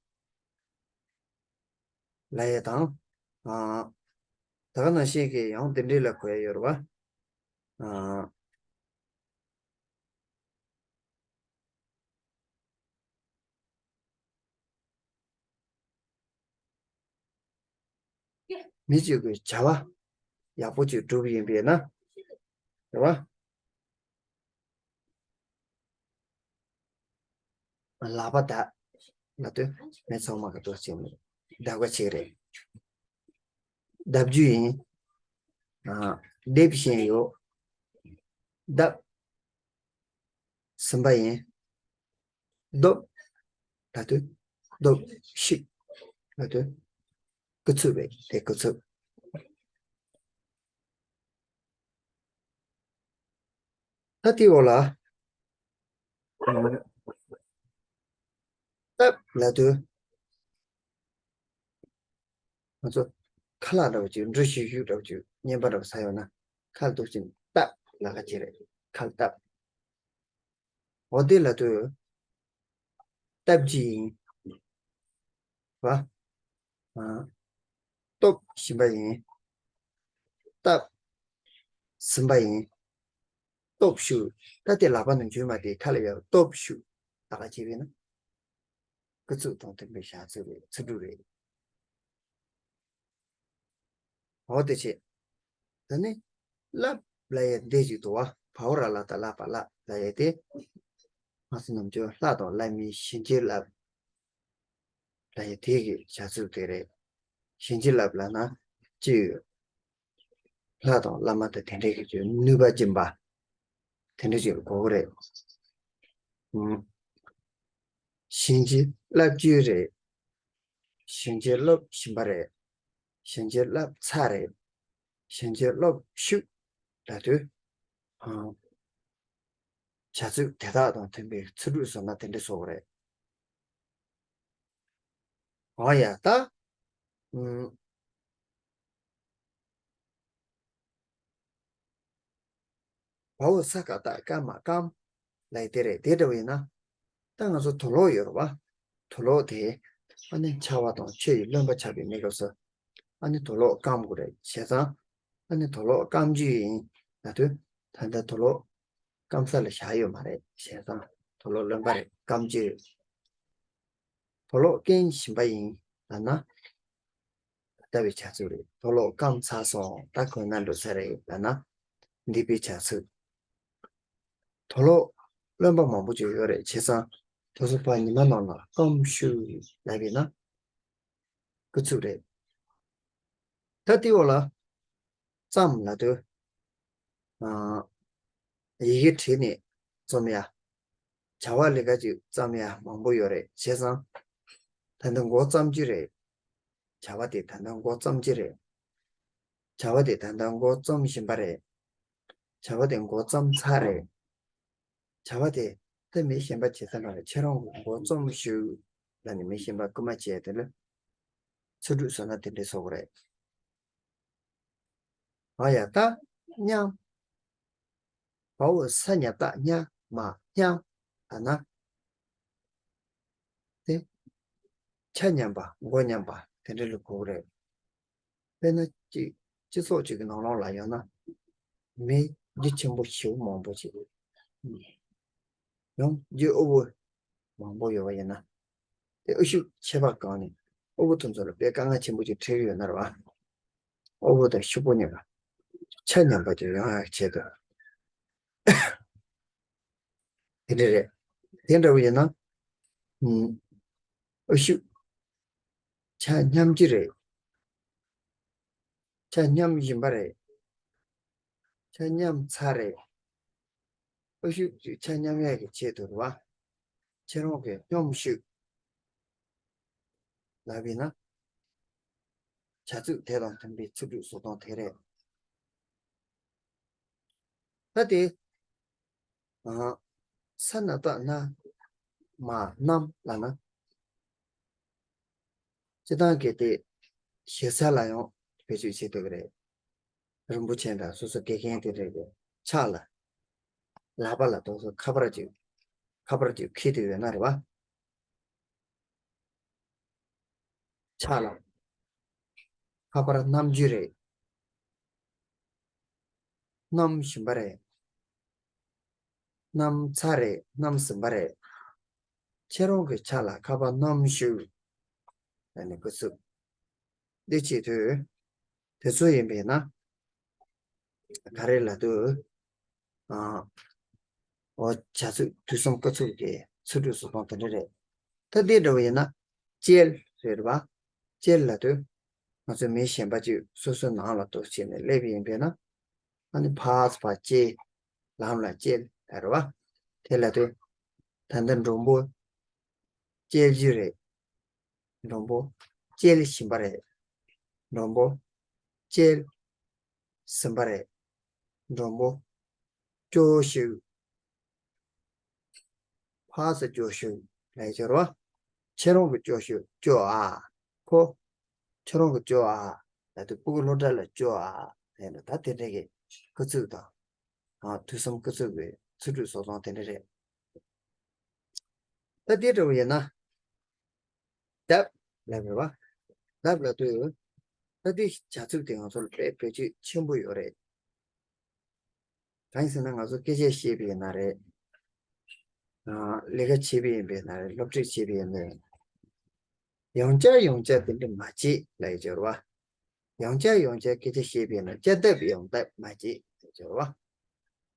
ལབ་ཡས་དང་། ཨ། ད་ག་ནང་བཞིན་གྱི་ཡང་དེ་འདྲས་ལ་གོ་ཡས་ཡོད་རེད་བ། ཨ། མི་གཅིག་གིས་བྱ་བ་ཡག་པོ་ཅིག་བསྒྲུབས་ཡིན་པས་ན། རེད་བ། ལག་པ་བརྡབ་ལབ་དུས་མི་ཚང་མ་གི་འདུག་ཅིག་མི་བརྡབ་ག་ཅིག་རེད། བརྡབ་རྒྱུ་ཡིན། ཨ། འདེབས་བཞིན་ཡོད། བརྡབ། ཟིན་པ་ཡིན། སྟོབས་ལབ་དུས། སྟོབས་ཤུགས་ལབ་དུས། སྐུ་ཚབ་རེད་དེ། སྐུ་ཚབ། ད་དེའི་འོག་ལ། བརྡབ་ལབ་དུས། ང་ཚོ་ཁ་ལག་འདྲ་བོ་ཅིག་འབྲུ་ཞིག་བཞུགས་འདྲ་བོ་ཅིག་རྔན་པ་འདྲ་བོ་ཟ་ཡོང་ན། ཁ་ལ་འདུག་ཅིང་བརྡབ་ལབ་ག་ཅིག་རེད། ཁ་ལ་བརྡབ། འོ་དེ་ལབ་དུས། བརྡབ་ཀྱི་ཡིན། བ། ཨ། སྟོབས་ཞིམ་པ་ཡིན། བརྡབ། ཟིན་པ་ཡིན། སྟོབས་ཤུགས། ད་དེ་ལག་པ་ནང་འཇུས་མ་དེ་ཁ་ལ་ཡོད། སྟོབས་ཤུགས་ལབ་ག་བྱས་པས་ན། སྐུ་ཚབ་དང་མཐུན་པའི་བྱ་ཚིག་རེད། ཚིག་འབྲུ་རེད། འོ་དེ་བྱས། ད་ནི། ལབ་ལབ་ཡས་འདི་ཞིག་འདུག་བ། བའོ་ར་ལ་བཏགས་ལ་པ་ལབ་ལབ་ཡས་དེ། ང་ཚོ་ནམ་རྒྱུན་ལྷ་དང་བླ་མའི་བྱིན་གྱིས་བརླབས་ལབ་ཡས་དེ་གི་བྱ་ཚིག་དེ་རེད། བྱིན་གྱིས་བརླབས་ལབ་ན་ཅི་ཡོད། ལྷ་དང་བླ་མ་དང་དེ་འདྲའི་གི་ནུས་པ་སྦྱིན་པ། དེ་འདྲ་ཅིག་ལ་གོ་གི་རེད། ཨུམ། བྱིན་གྱིས་བརླབས་ཀྱི་རེད། བྱིན་གྱིས་རློབས་བཞིན་པ་རེད། བྱིན་གྱིས་བརླབས་ཚར་རེད། བྱིན་གྱིས་རློབས་ཤུགས་ལབ་དུས། ཨང་། བྱ་ཚིག་དེ་དག་དང་མཐུན་པའི་ཚིག་འབྲུ་བཟོ་ན་དེ་འདྲ་བཟོ་གི་རེད། འོ་ཡ་ད། ཨུམ། བའོ་ས་ག་བཏགས་སྐ་མ་སྐམ་ལབ་ཡས་དེ་རེད། དེ་འདྲ་བ་ཡིན་ན། ད་ང་ཚོ་དུག་ལོག་ཡོད་རེད་བ། དུག་ལོག་དེ། ཨ་ནི་འཕྱ་བ་དང་ཆུ་ཡིས་རློན་པ་ཆགས་པའི་གནས་སྐབས་སུ། ཨ་ནི་དུག་ལོག་སྐམ་དགོས་རེད། བྱས་ཙང་། ཨ་ནི་དུག་ལོག་སྐམ་རྒྱུ་ཡིན་ལབ་དུས། ད་ལྟ་དུག་ལོག་སྐམ་ས་ལ་བཞག་ཡོད་མ་རེད། བྱས་ཙང་དུག་ལོག་རློན་པ་རེད། སྐམ་རྒྱུ་རེད། དུག་ལོག་སྐམ་བཞིན་པ་ཡིན་ལབ་ན། ལྟ་བའི་བྱ་ཚིག་རེད། དུག་ལོག་སྐམ་ཚར་སོང་། ད་གོན་ན་འགྲོ་ས་རེད་ལབ་ན། འདས་པའི་བྱ་ཚིག་དུག་ལོག་རློན་པ་མང་པོ་ཅིག་ཡོད་རེད། བྱས་ཙང་དུག་སོ་པ་ཉི་མ་ནང་ལ་སྐམ་ཤུ་ལབ་པས་ན་སྐུ་ཚབ་རེད། ད་དེའི་འོག་ལ་རྩོམ་ལབ་དུས། ཨ། ཡི་གེ་བྲིས་ནས་རྩོམ་ཡ། བྱ་བ་ལས་ཀ་ཅིག་རྩོམ་ཡ་མང་པོ་ཡོད་རེད། བྱས་ཙང་། ད་ལྟ་འགོ་རྩོམ་གྱི་རེད། བྱ་བ་དེ་ད་ལྟ་འགོ་རྩོམ་གྱི་རེད། བྱ་བ་དེ་ད་ལྟ་འགོ་རྩོམ་བཞིན་པ་རེད། བྱ་བ་དེ་འགོ་རྩོམ་ཚར་རེད། བྱ་བ་དེ་ད་མི་གཞན་པ་བྱེད་ས་མ་རེད། ཁྱེད་རང་གིས་འགོ་རྩོམ་ཞུ་ལབ་ནས་མི་གཞན་པ་སྐུལ་མ་བྱས། དེ་ལ་ཚིག་འབྲུ་བཟོས་ན་དེ་འདྲས་བཟོ་དགོས་རེད། འོ་ཡ་ད། མཉམ། བའོ་ས་ཉ་བཏགས་ཉ་མ་མཉམ་ལབ་ན། དེ། ཆ་མཉམ་པ། མགོ་མཉམ་པ་དེ་འདྲ་ལ་གོ་གི་རེད། དཔེར་ན་ཅིག་སྤྱི་ཚོགས་ཅིག་གི་ནང་ལོགས་ལ་ཡོང་ན། མི་རྒྱུ་ཆེན་པོ་ཞེ་པོ་མང་པོ་ཅིག་ཡོང་། རྒྱུ་དབུལ་པོ་མང་པོ་ཡོད་པ་ཡིན་ན། དེ་དབུལ་ཕྱུག་ཆད་པ་བཀག་ནས་དབུལ་པོ་དེ་ཚོ་ལ་དཔེ་དཀའ་ངལ་ཆེན་པོ་ཅིག་འཕྲད་ཀྱི་ཡོད་ན་རེད་བ། དབུལ་པོ་དང་ཕྱུག་པོ་གཉིས་ཀ་ཆ་མཉམ་པ་ཅིག་ཡོང་ཡག་ཆེད་དུ། དེ་འདྲ་རེད། དེ་འདྲ་བོ་ཡིན་ན། ཨུམ། དབུལ་ཕྱུག་ཆ་མཉམ་གྱི་རེད། ཆ་མཉམ་བཞིན་པ་རེད། ཆ་མཉམ་ཚར་རེད། དབུལ་ཕྱུག་ཅིག་ཆ་མཉམ་ཡག་གི་ཆེད་དུ་རེད་བ། ཁྱེད་རང་གིས་སྙོམས་ཞུགས་ལབ་པས་ན། བྱ་ཚིག་དེ་དང་མཐུན་པའི་ཚིག་འབྲུ་བཟོ་སྟངས་དེ་རེད། ད་དེ། ཨ། ས་ན་བཏགས་ན། མ་ནམ་ལབ་ན། སྤྱིར་བཏང་གི་དེ་ཞེ་ས་ལ་ཡང་བེད་སྤྱོད་བྱེད་ཐུབ་ཀྱི་རེད། རིན་པོ་ཆེ་དང་སོ་སོ་དགེ་རྒན་དེ་འདྲ་གི་ཕྱག་ལ། ལག་པ་ལ་དུག་སོ་ཁ་པར་ཅིག་ཁ་པར་ཅིག་འཁྱེར་དུ་ཡོད་ན་རེད་བ། ཕྱག་ལ། ཁ་པར་གནམ་རྒྱུ་རེད། གནམ་བཞིན་པ་རེད། གནམ་ཚ་རེད། གནམ་ཟིན་པ་རེད། ཁྱེད་རང་གི་ཕྱག་ལ་ཁ་པར་གནམ་བཞུ། ཨ་ནི་སྐུ་ཚུགས། འདི་བྱེད་དུས། དེ་ཚོ་ཡིན་པས་ན། ག་རེ་ལབ་དུས། ཨ། འོ་བྱ་ཚིག་དུས་གསུམ་སྐུ་ཚུགས་ཀྱི་ཚིག་འབྲུ་བཟོ་སྟངས་དེ་འདྲ་རེད། ད་འདི་འདྲ་བོ་ཡིན་ན། ཅེལ་རེད་བ། ཅེལ་ལབ་དུས། ང་ཚོ་མི་གཞན་པ་ཅིག་སོ་སོའི་ནང་ལ་གཏོགས་བྱས་ནས་སླེབས་ཡིན་པས་ན། ཨ་ནི་ཕར་ཕར་ཅེ། ལམ་ལ་ཅེལ་རེད་བ། དེ་ལབ་དུས། ད་ལྟ་མགྲོན་པོ། ཅེལ་རྒྱུ་རེད། མགྲོན་པོ། ཅེལ་བཞིན་པ་རེད། མགྲོན་པོ། ཅེལ། ཟིན་པ་རེད། མགྲོན་པོ། སྐྱོ་ཤོས། ཕར་ཚུར་སྐྱོ་ཤོས་ལབ་ཡ་ཅིག་ཡོད་རེད་བ། ཁྱེད་རང་གི་སྐྱོ་ཤོས་སྐྱོ་ཨ། ཁོ། ཁྱེད་རང་གི་སྐྱོ་ཨ། ལབ་དུས་སྤུ་གུ་སློབ་གྲྭ་ལ་སྐྱོ་ཨ། ལབ་ན་ད་དེ་འདྲ་གི་སྐུ་ཚུགས་དང་། ཨ། དུས་གསུམ་སྐུ་ཚུགས་པའི་ཚིག་འབྲུ་བཟོ་སྟངས་དེ་འདྲ་རེད། ད་དེ་འདྲ་བོ་ཡིན་ན། ལྡབ་ལབ་རེད་བ། ལྡབ་ལབ་དུས། ད་དེ་བྱ་ཚིག་དེ་ང་ཚོ་ལ་དཔེ་བེད་སྤྱོད་ཆེན་པོ་ཡོད་རེད། གང་ཡིན་ཟེར་ན་ང་ཚོ་སྐད་ཆ་བཤད་པ་ཡིན་ན་རེད། ཨ། ལས་ཀ་བྱེད་པ་ཡིན་པ་ཡིན་ན་རེད། སློབ་ཁྲིད་བྱེད་པ་ཡིན་ན་རེད། ཡང་བསྐྱར་ཡང་བསྐྱར་དེ་འདྲ་མ་བྱེད་ལབ་ཡ་ཅིག་ཡོད་རེད་བ། ཡང་བསྐྱར་ཡང་བསྐྱར་སྐད་ཆ་བཤད་པ་ཡིན་ན་བསྐྱར་ལྡབ་ཡང་ལྡབ་མ་བྱེད་ལབ་ཡ་ཅིག་ཡོད་རེད་བ།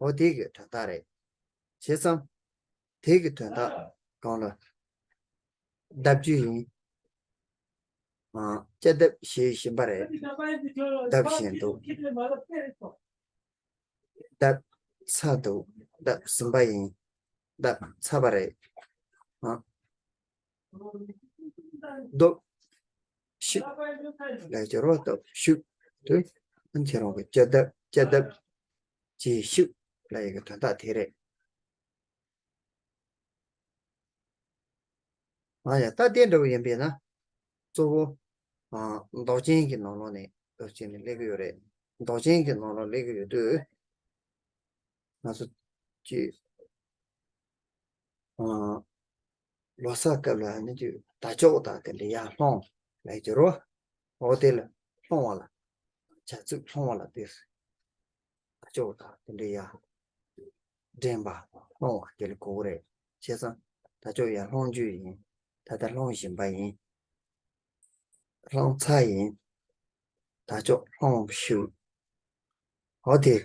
འོ་དེ་གི་དོན་དག་རེད། བྱས་ཙང་། དེ་གི་དོན་དག་གང་ལ། ལྡབ་རྒྱུ་ཡིན། ཨ། བསྐྱར་ལྡབ་བྱེད་བཞིན་པ་རེད། ལྡབ་བཞིན་འདུག་ལྡབ་ཚར་འདུག་ལྡབ་ཟིན་པ་ཡིན། ལྡབ་ཚར་བ་རེད། ཨ། ལྡོབ། ཤུབ། ལབ་ཡ་ཅིག་ཡོད་རེད་བ། ལྡོབ་ཤུབ། དེ། ཨ། ཁྱེད་རང་གི་བསྐྱར་ལྡབ་བསྐྱར་ལྡབ། བྱེད་ཤུབ་ལབ་ཡ་གི་དོན་དག་དེ་རེད། ཨ་ཡ། ད་དེ་འདྲ་བོ་ཡིན་པས་ན། གཙོ་བོ། ཨ། མདོག་ཅན་གྱི་ནང་ལོགས་ནས་འདུག་བྱས་ནས་སླེབས་ཀྱི་ཡོད་རེད། མདོག་ཅན་གྱི་ནང་ལོགས་སླེབས་ཀྱི་ཡོད་དུས། ང་ཚོ་ཀྱི། ཨ། ལོ་གསར་སྐབས་ལ་ནི་ཀྱི་དར་ལྕོག་དང་དེ་འདྲ་ཡར་སློང་ལབ་ཀྱི་རེད་བ། འོ་དེ་ལ་སློང་བ་ལ། བྱ་ཚིག་སློང་བ་ལ་དེ། དར་ལྕོག་དང་དེ་འདྲ་ཡར། འདྲེན་པ། སློང་བ་དེ་ལ་གོ་གི་རེད། བྱས་ཙང་དར་ལྕོག་ཡར་སློང་རྒྱུ་ཡིན། ད་ལྟ་སློང་བཞིན་པ་ཡིན། སློང་ཚར་ཡིན། དར་ལྕོག་སློང་ཤུལ། འོ་དེ།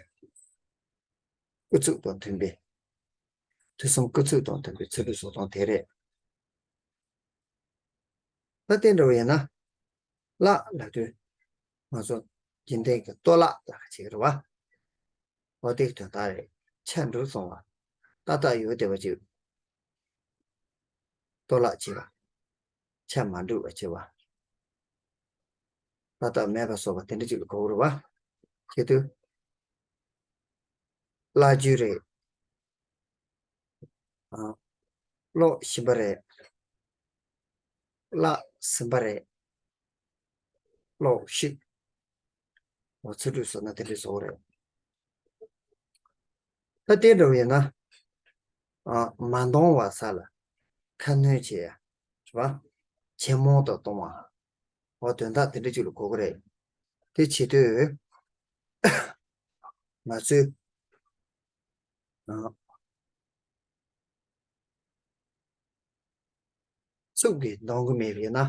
སྐུ་ཚུགས་དང་མཐུན་པའི། དུས་གསུམ་སྐུ་ཚུགས་དང་མཐུན་པའི་ཚིག་འབྲུ་བཟོ་སྟངས་དེ་རེད། ད་དེ་འདྲ་བ་ཡིན་ན། བརླག་ལབ་དུས། ང་ཚོ་རྒྱུན་ལྡན་གྱི་གཏོར་བརླག་ལབ་ཀྱི་རེད་བ། འོ་དེ་གི་དོན་དག་རེད། ཆ་འགྲིག་སོང་བ། ཏག་ཏག་ཡོད་བསྡད་པ་ཅིག་གཏོར་བརླག་བྱེད་པ། ཆ་མ་འགྲིག་པ་བྱེད་པ། ཏག་ཏག་མེད་པ་བཟོ་བ་དེ་འདྲ་ཅིག་ལ་གོ་གི་རེད་བ། བྱེད་དུས། བརླག་རྒྱུ་རེད། ཨ། བརླག་བཞིན་པ་རེད། བརླག་ཟིན་པ་རེད། བརླག་ཤུབ། འོ་ཚིག་འབྲུ་བཟོས་ན་དེ་འདྲ་བཟོ་གི་རེད། ད་དེ་འདྲ་བ་ཡིན་ན། ཨ། མ་འདང་བ་ས་ལ་ཁ་སྣོན་བྱེད་ཡ། རེད་བ། ཇེ་མང་དུ་གཏོང་བ། འོ་དོན་དག་དེ་འདྲ་ཅིག་ལ་གོ་གི་རེད། དེ་བྱེད་དུས། ང་ཚོས། ཨ། ཚུགས་ཀྱིས་འདང་གི་མེད་པས་ན།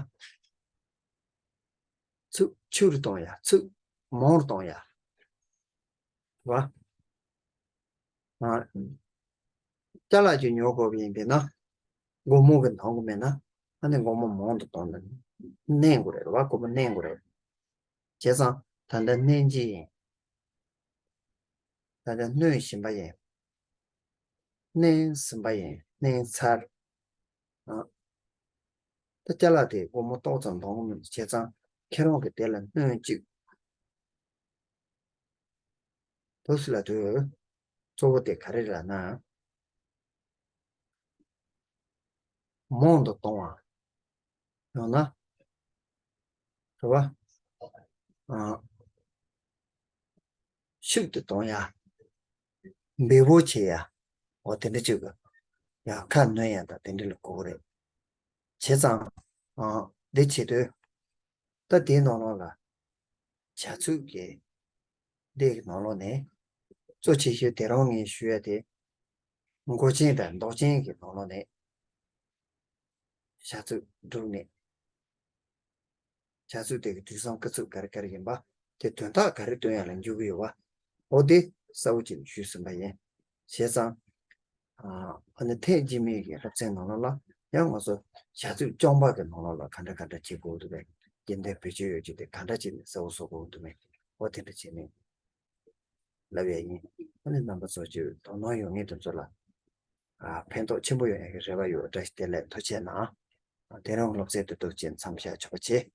ཚུགས་ཆུང་རུ་གཏོང་ཡ། ཚུགས་མང་རུ་གཏོང་ཡ། བ། ཨ། ཅ་ལག་ཅིག་ཉོ་དགོས་པ་ཡིན་པས་ན། སྒོར་མོ་གིས་འདང་གི་མེད་ན། ཨ་ནི་སྒོར་མོ་མང་དུ་གཏོང་ན། མནན་དགོས་རེད་བ། སྒོར་མོ་མནན་དགོས་རེད། བྱས་ཙང་ད་ལྟ་མནན་གྱི་ཡིན། ད་ལྟ་སྣོན་བཞིན་པ་ཡིན། མནན་ཟིན་པ་ཡིན། མནན་ཚར། ཨ། ད་ཅ་ལག་དེ་སྒོར་མོ་ཏོག་ཙམ་འདང་གི་མི་འདུག་བྱས་ཙང་ཁྱེད་རང་གིས་དེ་ལ་སྣོན་གཅིག་འདུག་སེ་ལབ་དུས། གཙོ་བོ་དེ་ག་རེ་ལབ་ན། མང་དུ་གཏོང་བ། ཡང་ན། རེད་བ། ཨ། ཤུགས་ཏུ་གཏོང་ཡ། འབེལ་པོ་བྱེད་ཡ། འོ་དེ་འདྲ་ཅིག་གི། ཡ། ཁ་སྣོན་ཡ་དང་དེ་འདྲ་ལ་གོ་གི་རེད། བྱས་ཙང་། ཨ། འདི་བྱེད་དུས། ད་དེའི་ནང་ལོགས་ལ། བྱ་ཚིག་གི་འདི་གི་ནང་ལོགས་ནས་གཙོ་ཆེ་ཤོས་དེ་རིང་ངས་ཞུ་ཡ་དེ། མགོ་ཅན་དང་འདོགས་ཅན་གྱི་ནང་ལོགས་ནས་བྱ་ཚིག་བསྒྲུབས་ནས། བྱ་ཚིག་དེ་གི་དུས་སམ་སྐབས་ཚིག་ག་རེ་ག་རེ་ཡིན་པ། དེ་དོན་དག་ག་རེ་སྟོན་ཡ་ལ་འཇུག་གི་ཡོད་པ། འོ་དེ་གསལ་བོ་ཅིག་ཞུས་ཟིན་པ་ཡིན། བྱས་ཙང་། ཨ་ནི་ཐེངས་རྗེས་མའི་གི་སློབ་ཚན་ནང་ལོགས་ལ་ཡང་ང་ཚོ་བྱ་ཚིག་རྐྱང་པ་གི་ནང་ལོགས་ལ་ག་འདྲ་ག་འདྲ་བྱེད་དགོས་འདུག་པས། རྒྱན་ལྡན་བེད་སྤྱོད་ཡོད་ཀྱི་དེ་ག་འདྲ་བྱས་ནས་གསལ་བོ་བཟོ་དགོས་འདུག་མེད། འོ་དེ་འདྲ་བྱས་ནས་ལབ་ཡ་ཡིན། ཨ་ནི་རྣམ་པ་ཚོ་ཀྱི་དོ་སྣང་ཡོད་མཁན་དེ་ཚོ་ལ་ཨ་ཕན་ཐོགས་ཆེན་པོ་ཡོང་ཡ་གི་རེ་བ་ཡོད། བཀྲ་ཤིས་བདེ་ལེགས། ཐུགས་རྗེ་གནང་། ཨ་དེ་རིང་སློབ་ཚན་དེ་འདུག་ཅིང་མཚམས་བཞག་ཆོག་པ་བྱེད།